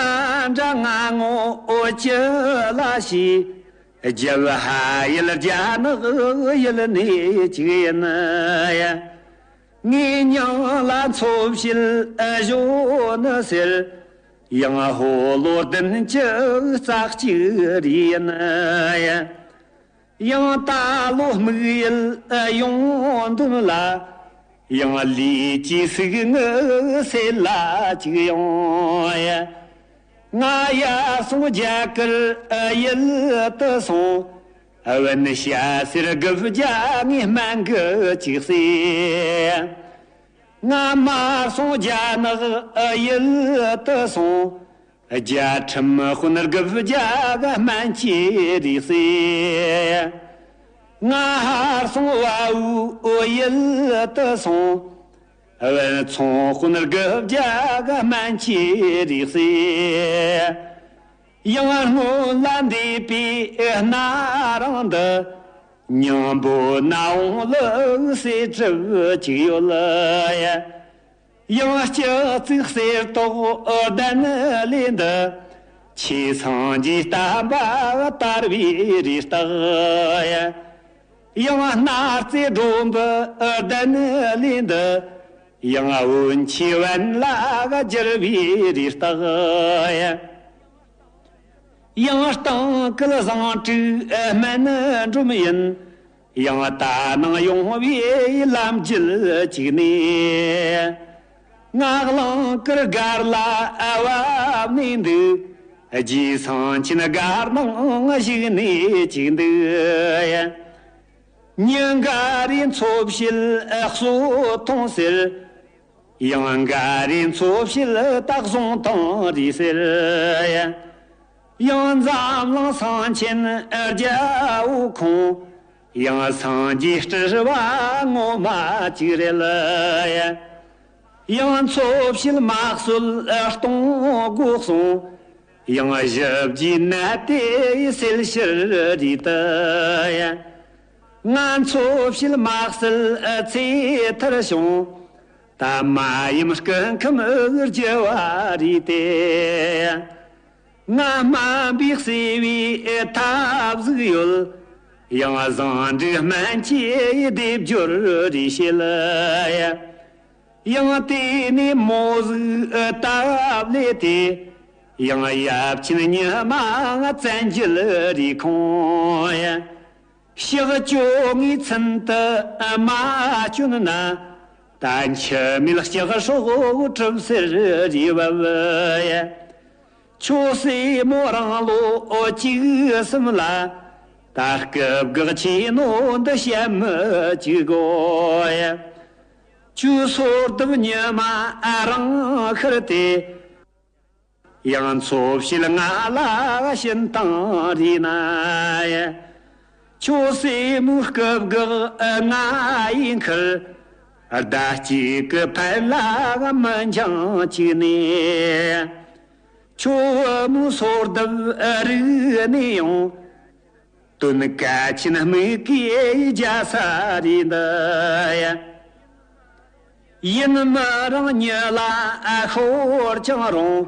འདྲ་ང་ངོ་ཅི་ལ་ཤེས། རྒྱབ་ཧ་ཡུལ་རྒྱ་ནག་ཡུལ་ནས་ཅིག་ཡིན། ངའི་མྱིང་ལ་འཚོ་བྱེད་གཞོན་ནུ་ཟེར། ཡང་ཕོ་ལོ་བདུན་ཅུ་རྩ་གཅིག་རེ་ཡིན། ཡང་ད་ལོ་དམིགས་ཡུལ་ཡོང་འདུན་ལ། ཡང་ལས་ཀྱི་ཕྱུགས་ངའི་སྲས་ལ་གཅིག་ཡོང་། ང་ཡར་སོང་རྒྱ་གར་ཡུལ་དུ་སོང་། བན་ཤ་སེར་དགུ་བརྒྱ་ངའི་སྨན་གྱིས་གཅིག་གསོས། ང་མར་སོང་རྒྱ་ནག་ཡུལ་དུ་སོང་། རྒྱལ་ཁྲིམས་དཔོན་དགུ་བརྒྱ་གི་སྨན་གྱིས་རེ་གསོས། ང་ཧར་སོང་བལ་པོའི་ཡུལ་དུ་སོང་། བན་ཚོང་དཔོན་དགུ་བརྒྱ་གི་སྨན་གྱིས་རེ་གསོས། ཡང་སྔོན་ལ་འདས་པའི་གནའ་རང་འདི། མྱང་འབོད་ནག་འོང་ལི་གསེར་གྲུབ་ཅིག་ཡོད་ལ། ཡང་སྤྱི་གཙུག་གསེར་ཏོག་ལྡན་ལས་འདི། ཆོས་སངས་རྒྱས་བསྟན་པ་དར་བའི་རེ་བཏགས། ཡང་སྣར་རྩེ་སྒྲོམ་བུ་ལྡན་ལས་འདི། ཡང་བོན་ཆོས་བན་ལ་བསྒྱུར་བའི་རེ་བཏགས། ཡང་སྟེང་ཁུལ་བཟང་དྲུག་སྨན་སྒྲོམ་ཡིན། ཡང་ད་ནང་ཡོང་བའི་ལམ་རྒྱུད་གཅིག་ནས། ང་གླིང་དཀར་སྒར་ལ་བབས་ནས་འདུག། རྗེ་སེང་ཆེན་སྒར་ནང་བཞུགས་ནས་གཅིག་འདུག། ཉིན་འགའ་རེ་འཚོ་བྱེད་གསོ་འཐུང་ཟེར། ཡང་འགའ་རེ་འཚོ་བྱེད་སྟག་བཟུང་བཏང་རེད་ཟེར། ཡང་འཛམ་གླིང་སེང་ཆེན་རྒྱལ་པོ་ཁོང་། ཡང་སངས་རྒྱས་སྤྲུལ་པ་ངོ་མ་གཅིག་རེད། ཡང་འཚོ་བྱེད་དམག་སྲོལ་གཏོང་དགོས་གསུངས། ཡང་ཞི་རྒྱས་ནད་དེ་སེལ་ཕྱིར་རེད་དེ། ང་འཚོ་བྱེད་དམག་སྲོལ་ཚེ་ཐར་བྱུང་། ད་མ་ཡུམ་སྐུ་ཁམས་རྒྱུ་བ་རེད་དེ། ང་སྨན་པའི་གསོས་པའི་ཐབས་ཟིག་ཡོད། ཡང་བཟང་འབྲུ་སྨན་གྱི་སྡེབ་སྦྱོར་རེ་བྱེད། ཡང་དེ་ནས་མོ་ཟིག་བཏབ་ལས་དེ། ཡང་ཡབ་ཆེན་ཉི་མ་བཙན་འགྱུར་རེ་ཁོང་། ཕྱག་བཅོ་ལྔའི་ཚུན་དུ་མ་བསྐྱོན་ན། ད་འཆི་མེད་ལྕགས་སྲོག་གྲུབ་ཟེར་རེ་བབ། ཁྱོད་སྲས་མོ་རང་ལོ་བཅུ་གསུམ་ལ། ད་སྐུ་སྒེག་ཆེ་ནོ་འདི་བཤད་མི་བཅུག་གོ། ཁྱོད་སོར་གདུབ་ཉི་མ་རང་ཤར་ཏེ། ཡང་འཚོ་བྱེད་ང་ལ་བྱིན་བཏང་རེ་ན། ཁྱོད་སྲས་མོའི་སྐུ་སྒེག་ང་ཡི་འཁུར། ཟླ་གཅིག་གི་ཕན་ལ་མི་འགྱངས་གཅིག་ནས། ཁྱོད་བུ་མོའི་སོར་གདུབ་རིག་ནས་ཡང་། དོན་གལ་ཆེན་དམིགས་གི་རྒྱ་ས་རེད་འདི། ཡིན་མི་རང་མྱི་ལ་ཤོར་ཀྱང་རུང་།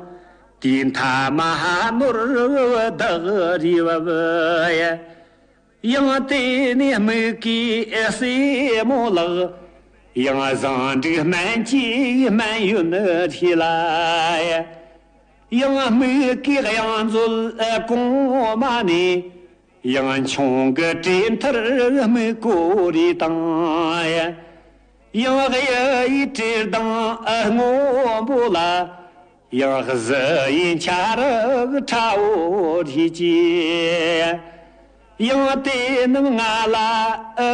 དེའི་མཐའ་མ་ཧ་ནོར་བུ་བདག་རེ་བབ། ཡང་དེ་ནས་དམིགས་གི་སྲས་མོ་ལགས། ཡང་བཟང་འབྲུ་སྨན་གྱི་སྨན་ཡོན་ཐེ་ལ། ཡང་དམིགས་གི་གཡང་མཛོད་གོང་མ་ནས། ཡང་ཆུང་གི་བྲེ་མཐར་དམིགས་གོ་རེ་དང་། ཡང་གཡུ་ཡི་བྲེ་གདང་སྔོན་པོ་ལ། ཡང་གཟི་ཡི་འཆར་གི་ཁྲ་བོ་རེ་གྱིས། ཡང་དེ་རྣམས་ང་ལ་ཨ་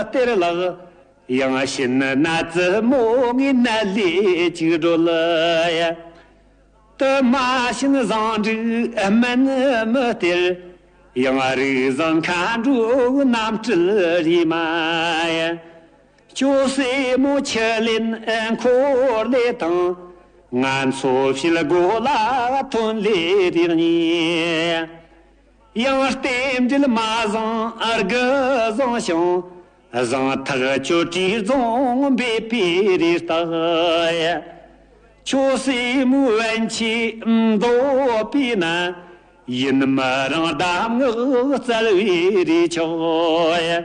སྟེར་ལགས། ཡང་བྱིན་ན་བཙུན་མོ་ངའི་ནད་ལས་གཅིག་སྒྲོལ། དུ་མ་བྱིན་བཟང་འབྲུ་སྨན་མི་སྟེར། ཡང་རིགས་བཟང་མཁའ་འགྲོའི་རྣམ་སྤྲུལ་རེ་མ། ཁྱོད་སྲས་མོ་ཁྱི་ལེན་འཁོར་ལས་དང་། ང་འཚོ་བྱེད་སྒོ་ལ་ཐོན་ལས་རེ་གཉིས། ཡང་རྟེན་འབྲེལ་མ་བཟང་དགུ་བཟང་ཞིང་། བཟང་ཐག་ཆོད་དྲི་བཟང་འབེབས་པའི་རེ་བཏགས། ཁྱོད་སྲས་མོའི་བན་ཆེ་འདོད་པས་ན། ཡིན་མི་རང་གདམས་ངག་སྩལ་བའི་རེ་ཆོག།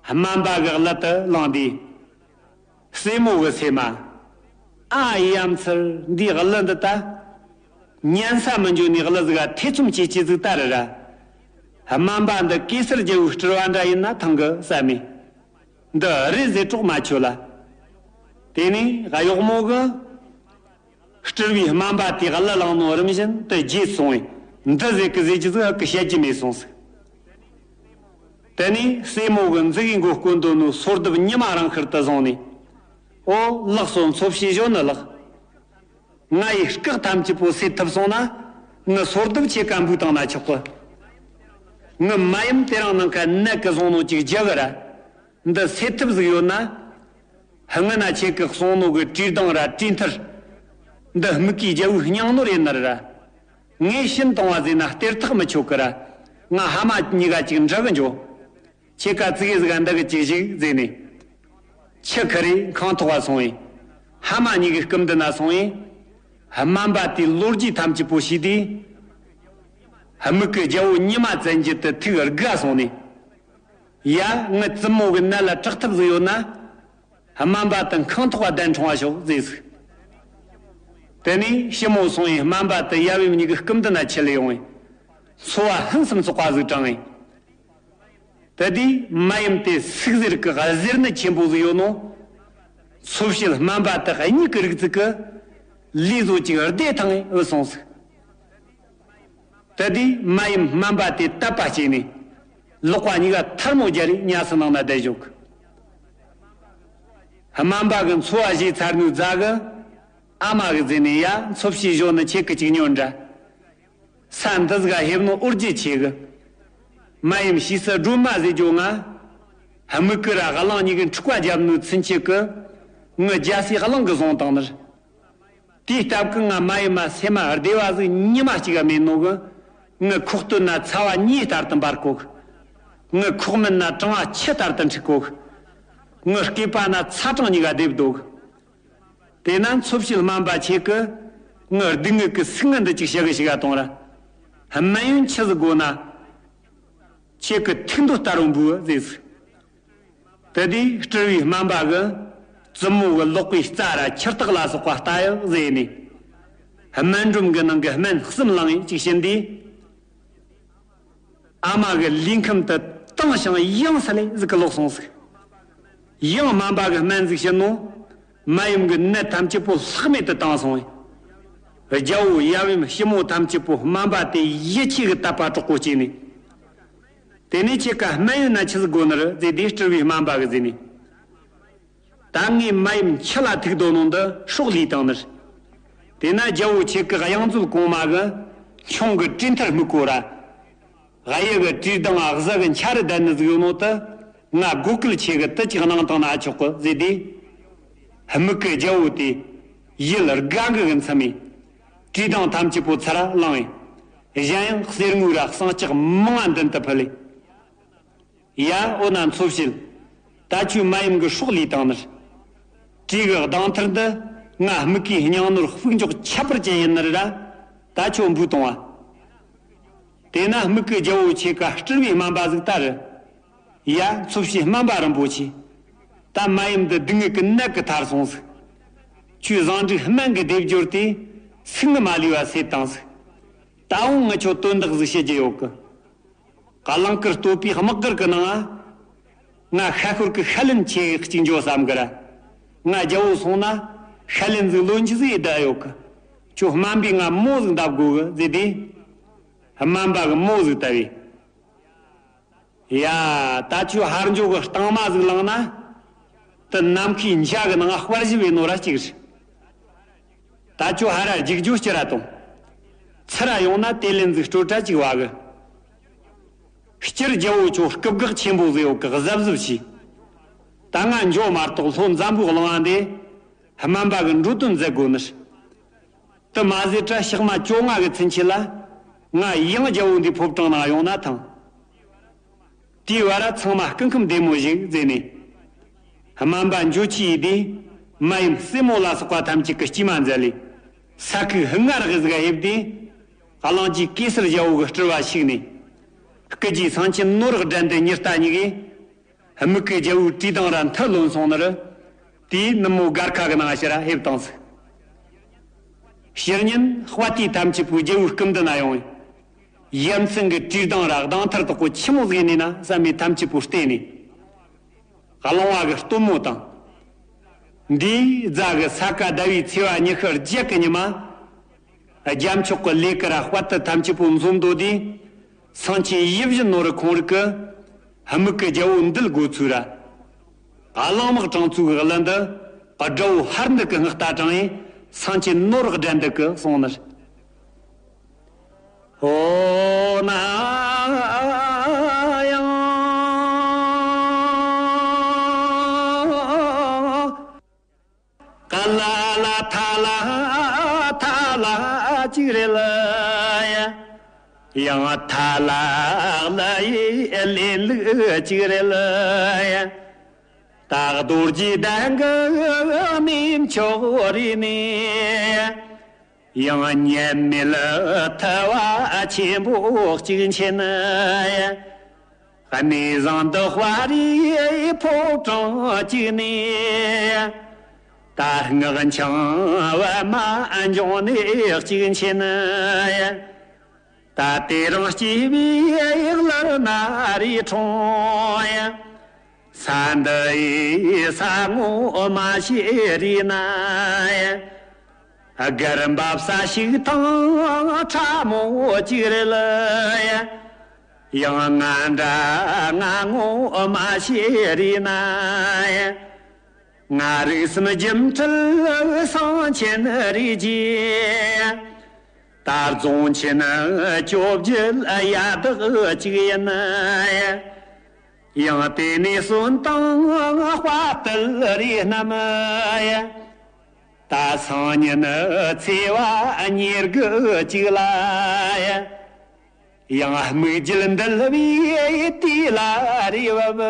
སྨན་པ་གི་གླུ་དེ་བླངས་དུས། སྲས་མོ་གི་སེམས་མ། ཨ་ཡ་མཚར་འདི་གླུ་འདི་ད། ཉན་ས་མི་འཇོན་ནི་གླུ་ཟིག་ག་ཐེ་ཚོམ་སྐྱེ་སྐྱེ་ཟིག་ད་རེད་ར། སྨན་པ་འདི་གེ་སར་རྒྱལ་བོའི་སྤྲུལ་བ་འདྲ་ཡིན་ན་ཐང་གི་བསམ་མེ། འདི་རེད་ཟེར་གྲོགས་མ་ཆོད་ལ། དེ་ནས་གཡོག་མོ་གི་སྤྲུལ་བའི་སྨན་པ་དེ་གླུ་བླངས་ནོ་རིམ་བཞིན་དུ་བརྗེད་སོང་བས། འདི་ཟེར་གི་ཟེར་གྱི་ཟིག་ཧ་གི་བཤད་རྒྱུ་མེད་སོང་ཟིག། དེ་ནས་སྲས་མོ་གི་མཛུག་གི་མགོ་བསྐོན་འདོད་ནོ་སོར་གདུབ་ཉི་མ་རང་ཁུར་དུ་བཟུང་ནས། ཨོ་ལགས་སོ། འཚོ་བྱེད་གཞོན་ནུ་ལགས། ང་ཡི་སྐག་ཐམས་ཅད་པོ་སེལ་ཐུབ་སོང་ན། ངི་སོར་གདུབ་ཆེ་ཀ་འབུལ་བཏང་ན་ཆོག་གི། ངི་མ་ཡུམ་དེ་རིང་ནངས་ཁ་ནད་གི་བཟུང་ནོ་ཅིག་རྒྱག་གི་ར། འདི་སེལ་ཐུབ་ཟིག་ཡོད་ན། སྔོན་ན་ཁྱེད་ཀྱིས་གསུངས་ནོ་གི་བྲིས་གདང་ར་བྲིས་མཐུར། འདི་སྨུག་གི་རྒྱལ་བོའི་སྙིང་ནོར་ཡིན་ནི་རེད་ར། ངས་ཤིན་གཏོང་བ་ཟེར་ན་སྟེར་ཐག་མི་ཆོད་གི་ར། ང་ཕ་མ་གཉིས་ཀ་ཅིག་འདྲི་གི་འཇོག། ཁྱེད་ཀ་ཙི་གེ་ཟིག་ག་འདི་གི་ཅིག་ཞིག་ཟེར་ནས། ཆུ་ཁ་རེ་ཁང་ཐོག་ག་སོང་ཡིན། ཕ་མ་གཉིས་ཀྱི་སྐུ་མདུན་ན་སོང་ཡིན། སྨན་པ་དེའི་ལོ་རྒྱུས་ཐམས་ཅད་པོ་ཤེས་དུས། སྨུག་གི་རྒྱལ་བོ་ཉི་མ་བཙན་གྱི་དུ་ཐུག་དགའ་སོང་ནས། ཡ། ངི་བཙུན་མོ་གི་ནད་ལ་དྲག་ཐབས་ཟིག་ཡོད་ན། སྨན་པ་དུ་ཁང་ཐོག་ག་གདན་འཁྲུང་བ་ཤོག་ཟེར་ཟིག། དེ་ནས་ཞི་མོ་སོང་ཡིན། སྨན་པ་དུ་ཡབ་ཡུམ་གཉིས་ཀྱི་སྐུ་མདུན་ན་ཁྲིད་ལ་ཡོང་ཡིན། འཚོ་བ་ཕུན་སུམ་ཚོགས་པ་ཟིག་དྲངས་ཡིན། དེ་དུས་མ་ཡུམ་དེ་སུག་གཟེར་གི་གཟེར་ནད་ཆེན་པོ་ཟིག་ཡོད་ནོ། འཚོ་བྱེད་སྨན་པ་དག་གཉིས་ཀྱི་རིགས་ཙིག་གི་ལུས་བཟོ་ཅིག་བདེ་ཐང་ངེ་བུད་སོང་ཟིག། དེ་དུས་མ་ཡུམ་སྨན་པ་དེ་དད་པ་སྐྱེས་ནས། ལག་པ་གཉིས་ཀ་ཐལ་མོ་སྦྱར་རེ་ཉལ་སའི་ནང་ན་བསྡད་བཞག་གི། སྨན་པ་གི་འཚོ་བ་བཞེས་ཚར་ནོའི་རྗེས་གི། ཨ་མ་གི་ཟེར་ནས། ཡ། འཚོ་བྱེད་གཞོན་ནུ་ཁྱེད་ཀྱི་ཅིག་ཉོན་དྲ། ས་འདི་ཟིག་ག་ཕེབས་ནོ་ཨོ་རྒྱན་ཆེ་གི། མ་ཡུམ་ཞེ་སི་སྒྲོལ་མ་ཟེར་རྒྱུ་ང་། སྨུག་གི་ར་གླང་གཉིས་ཀྱི་འཁྲུག་པ་བརྒྱབ་ནོའི་ཚུན་ཆད་གི། ངི་རྒྱལ་སྲས་གླང་གིས་བཟུང་བཏང་ནི་རེད། དེའི་སྟབས་ཀྱིས་ང་མ་ཡུམ་མ་སེམས་མ་བདེ་བ་ཟིག་ཉི་མ་གཅིག་ག་མེད་ནོ་གི། ངི་ཁོག་སྟོད་ན་ཚ་བ་མྱེ་ལྟར་དུ་འབར་གོ་གི། ངི་ཁོག་སྨད་ན་གྲང་བ་ཆུ་ལྟར་དུ་འཁྲིག་གོ་གི། ངི་སྐེད་པ་ན་ཚ་གྲང་གཉིས་ཀ་སྡེབ་སྡོད་གི། དེས་ན་འཚོ་བྱེད་སྨན་པ་ཁྱེད་ཀྱིས་ངི་སྡུག་བསྔལ་གྱི་སུན་སྣང་འདི་ཅིག་ཞི་གི་ཞི་ག་གཏོང་ར། སྨན་ཡོན་ཆི་ཟིག་དགོས་ན། ཁྱེད་ཀྱི་ཐུགས་འདོད་ལྟར་རུ་འབུལ་ཟེར་ཟིག། དེ་དུས་སྤྲུལ་བའི་སྨན་པ་གིས་བཙུན་མོ་གི་ལག་པའི་རྩ་ར་ཁྱི་སྟག་ལ་སོགས་པ་ལྟ་ཡག་ཟེར་ནས། སྨན་སྒྲོམ་གྱི་ནང་གི་སྨན་གསུམ་བླངས་ཡས་ཅིག་བྱིན་དུས། ཨ་མ་གི་ལུས་ཁམས་དུ་དྭངས་ཤིང་ཡང་སི་ལེ་ཟིག་གི་ལོག་སོང་ཟིག། ཡང་སྨན་པ་གི་སྨན་ཟིག་བྱིན་ནོ། མ་ཡུམ་གི་ནད་ཐམས་ཅད་པོ་ལྷག་མེད་དུ་དྭངས་སོང་བས། རྒྱལ་བོ་ཡབ་ཡུམ་ཞི་མོ་ཐམས་ཅད་པོ་སྨན་པ་དེ་ཡིད་ཆེས་གི་དད་པ་དྲག་པོ་སྐྱེས་ནས། དེ་ནས་ཁྱེད་ཀ་སྨན་ཡོན་ན་ཆི་ཟིག་དགོས་ནི་རེད་ཟེར་དུས་སྤྲུལ་བའི་སྨན་པ་གིས་ཟེར་ནས། ད་ངས་མ་ཡུམ་ཁྱི་ལ་ཐུག་སྡོད་ནོ་འདི་སྲོག་བློས་བཏང་ནི་རེད། དེས་ན་རྒྱལ་བོ་ཁྱེད་ཀྱི་གཡང་འཛུལ་གོང་མ་གི་མཆོང་གི་གྲོས་མཐར་དམིགས་གོ་ར། གཡུ་གི་བྲིས་གདང་གཟི་གི་འཆར་ལྡན་ནི་ཟིག་ཡོད་ནོ་དེ་ང་སྒོ་ཁུལ་ཆེ་གི་དུ་ཅིག་གནང་བཏང་ན་ཆོག་གི་ཟེར་དུས། སྨུག་གི་རྒྱལ་བོ་དེ་ཡིད་དགའ་གི་གི་མཚམས་མེད། བྲིས་གདང་ཐམས་ཅད་པོ་ཚར་བླངས་ཡིན། གཞན་ཡང་གསེར་དངུལ་ར་ཟངས་ལྕགས་མང་ང་མདུན་དུ་ཕུལ་ལེ། ཡ། འོ་ན་འཚོ་བྱེད། ད་ཁྱོད་མ་ཡུམ་གི་སྲོག་བློས་བཏང་ནི་རེད། བྲིས་གི་གདང་ཐུར་འདི་ང་སྨུག་གི་སྙིང་ནོར་ཕུགས་འཇོག་ཁྱད་པར་ཅན་ཡིན་ནི་རེད་ར། ད་ཁྱོད་འབུལ་གཏོང་བ། དེས་ན་སྨུག་གི་རྒྱལ་བོ་ཁྱེད་ཀ་སྤྲུལ་བའི་སྨན་པ་ཟིག་ད་རེད། ཡ། འཚོ་བྱེད་སྨན་པ་རིན་པོ་ཆེ། ད་མ་ཡུམ་འདི་སྡུག་བསྔལ་གི་ནད་གི་ཐར་སོང་ཟིག། ཁྱོད་བཟང་དྲུག་སྨན་གི་སྡེབ་སྦྱོར་དེ་སུན་མ་ལུས་པ་སེལ་བཏང་ཟིག། ད་འོང་ངི་ཁྱོད་དོན་དག་ཟིག་བཤད་རྒྱུ་ཡོད་གི། གླིང་དཀར་སྟོད་པའི་དམག་སྒར་གི་ནང་ང་། ང་ཤ་ཤོར་གི་ཤ་ལན་ཆེ་གཅིག་འཇོག་བསམ་གི་ར། ང་རྒྱལ་བོ་སོང་ན་ཤ་ལན་ཟིག་ལོན་རྒྱུ་ཟིག་ཡེ་བསྡད་ཡོད་གི། ཁྱོད་སྨན་པས་ང་མོ་ཟིག་འདེབས་དགོས་གི་ཟེར་དུས། སྨན་པ་གིས་མོ་ཟིག་བཏབ་པས། ཡ། ད་ཁྱོད་ཧར་འཇོག་གི་རྟིང་མ་ཟིག་བླངས་ན། དེ་ནམ་མཁའི་འཇའ་གི་ནང་ང་དཔར་བཞི་བའི་ནོར་ར་གཅིག་རེད། ད་ཁྱོད་ཧར་ར་རྒྱུག་རྒྱུ་སྐྱུར་ར་གཏོང་། ཚུར་ར་ཡོང་ན་དེ་ལན་ཟིག་སྤྲོད་ར་གཅིག་བ་གི། སྤྱིར་རྒྱལ་བོ་ཁྱོད་སྐུ་དགག་ཆེན་པོ་ཟིག་ཡོད་གི། གཟབ་གཟབ་བྱོས། ད་ང་འགྱོ་མ་གཏོགས་ལྷོ་འཛམ་བུའི་གླིང་བ་འདི་སྨན་པ་གི་འགྲོ་དོན་མཛད་དགོས་ནི་རེད། དེ་མ་ཟད་ར་ཞག་མ་བཅོ་ལྔ་གི་ཚུན་ཆད་ལ་ང་ཡང་རྒྱལ་བོ་འདིའི་ཕོ་བྲང་ནང་ཡོང་ན་ཐང་། དེའི་བར་ར་ཚང་མ་སྐུ་ཁམས་བདེ་མོ་བཞུགས་ཟེར་ནས། སྨན་པ་འགྱོ་ཆི་ཡིས་དེ་མ་ཡུམ་སྲས་མོ་ལ་སོགས་པ་ཐམས་ཅད་ཀྱི་སྐྱེལ་མ་མཛད་ལས། ས་ཁུག་སྔར་གི་ཟིག་ག་ཕེབས་དུས། གླིང་རྗེ་གེ་སར་རྒྱལ་བོ་གི་སྤྲུལ་བ་ཞུགས་ནས། སྐུ་རྗེས་གསང་ཆེན་ནོར་བུ་སྒྲ་འདི་ཉི་ལྟ་གཉིས་ཀས། སྨུག་གི་རྒྱལ་བོའི་བྲིས་གདང་ར་མཐུ་ལོན་སོང་ནི་རེད། དེས་ནུབ་མོ་སྒར་ཁ་གི་ནང་ཕྱིར་ར་ཕེབས་བཏང་ཟིག། ཕྱི་ཉིན་དཔའ་རྟུལ་ཐམས་ཅད་པོའི་རྒྱལ་པོའི་སྐུ་མདུན་ན་ཡོང་། ཡ་མཚན་གྱི་བྲིས་གདང་ར་གདང་ཐར་དག་པོ་ཆི་མོ་ཟིག་ནི་ན་བསམ་མེད་ཐམས་ཅད་པོ་བལྟས་ནས། གླང་བ་གི་སྟོན་མོ་དང་། འདིའི་རྫ་གི་ས་ག་ཟླ་བའི་ཚེས་པ་ཉི་ཤུ་བརྒྱད་གི་ཉི་མ། རྒྱལ་མཆོག་གི་ལས་ཀ་ར་དཔའ་རྟུལ་ཐམས་ཅད་པོ་འཛོམས་འདོད་དེ། སེང་ཆེན་ཡིད་བཞིན་ནོར་བུ་ཁོང་རིགས་ཀྱི་དམིགས་ཀྱི་རྒྱལ་པོ་འདུལ་དགོས་ཚུལ་ར། གླང་དམག་དྲངས་ཚུལ་གྱི་གླུ་འདི་དགྲ་བོ་ཧར་འདུག་གི་སྔགས་རྟ་དྲངས་ཡིན། སེང་ཆེན་ནོར་བུ་སྒྲ་འདུག་གི་གསུངས་ནི། ཨོ་ན་ཡང་། ཀ་ལ་ལ་ཐ་ལ་ཐ་ལ་ཅིག་རེད་ལ་ཡ། ཡང་ཐ་ལ་ལ་ཡི་ལེན་ལུགས་ཅིག་རེད་ལ་ཡ། ད་རྡོ་རྗེ་གདན་གྱི་གནས་མཆོག་རེད་ནས། ཡང་ཉམས་མེད་ཐུབ་པ་ཆེན་པོ་གཅིག་མཁྱེན་ཡ། གནས་བཟང་འདི་དཔའ་རིས་ཕོ་བྲང་གཅིག་ནས། ད་སྔགས་འཆང་པད་མ་འབྱུང་གནས་གཅིག་མཁྱེན། ད་དེ་རིང་སྐྱེས་པའི་གླུ་ན་རེ་འཁྲུངས། ས་འདི་ཡི་ས་ངོ་མ་ཤེས་རེ་ན། སྒར་འབབ་ས་ཞིག་ཐང་ཁྲ་མོ་གཅིག་རེད་ལ། ཡང་ང་འདྲ་ང་ངོ་མ་ཤེས་རེ་ན། ང་རིགས་སམ་རྒྱུ་འཕྲུལ་སེང་ཆེན་རིགས་ཀྱི། ད་རྫོང་ཆེན་བཅོ་བརྒྱད་ཡ་བདག་གཅིག་ཡིན། ཡང་དེ་ནས་གསོན་དང་དཔའ་རྟུལ་རིགས་རྣམས། ད་སང་ཉིན་ཚེས་པ་ཉེར་དགུ་གཅིག་ལ། ཡང་སྨིག་རྒྱུ་འདུལ་བའི་དུས་ལ་རེ་བབ།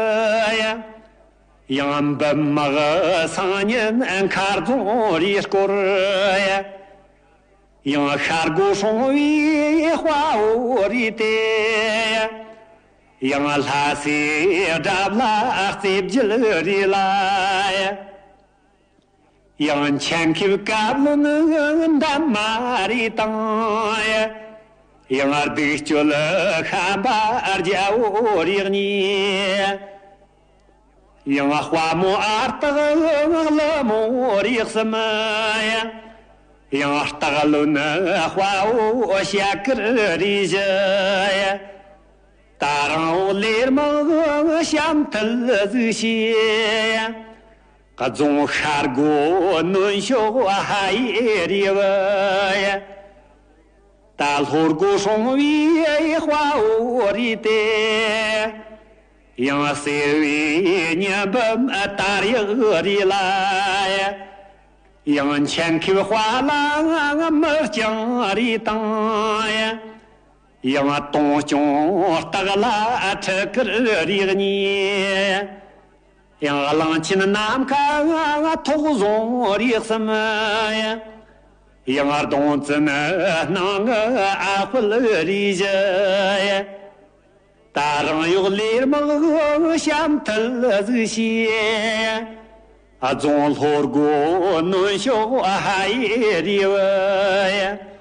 ཡང་འབུམ་དམག་སང་ཉིན་མཁར་རྫོང་རེ་བསྐོར། ཡང་ཤར་སྒོ་སྲུང་བའི་དཔའ་བོ་རེ་དེ། ཡང་ལྷ་སའི་དགྲ་ལ་རྩེ་བརྒྱད་རེ་ལ། ཡང་ཆེན་ཁེབས་བཀའ་བློན་འདན་མ་རེ་དང་། ཡང་སྡིག་སྤྱོད་ཤན་པ་རྒྱལ་པོ་རེ་གཉིས། ཡང་དཔའ་མོ་ཨ་སྟག་ཀླུ་མོ་རེ་གསུམ། ཡང་སྟག་བློན་དཔའ་བོ་ཞྭ་དཀར་རེ་བཞི། ད་རང་བོ་ལས་དམག་བྱམས་མཐིལ་གཟིགས་ཤིང་། རྫོང་ཤར་སྒོ་གནོན་ཤོག་ཧ་ཡེ་རེ་བ། ད་ལྷོ་སྒོ་སྲུང་བའི་དཔའ་བོ་རེ་དེ། ཡང་སེར་བའི་ཉི་འབུམ་དར་ཡག་རེ་ལ། ཡང་ཆེན་ཁེབས་དཔའ་ལ་མི་རྐྱང་རེ་དང་། ཡང་སྟོང་སྐྱོང་སྟག་ལ་ཁྲི་དཀར་རེ་གཉིས། ཡང་གླང་ཆེན་ནམ་མཁའ་ཐོག་བཟུང་རེ་གསུམ། ཡང་གདོང་བཙན་སྣང་ངུ་ཨ་ཧུལ་རེ་བཞི། ད་རང་གཡོག་ལས་དམག་བྱམས་མཐིལ་གཟིགས་ཤིང་། རྫོང་ལྷོ་སྒོ་གནོན་ཤོག་ཧ་ཡེ་རེ་བ།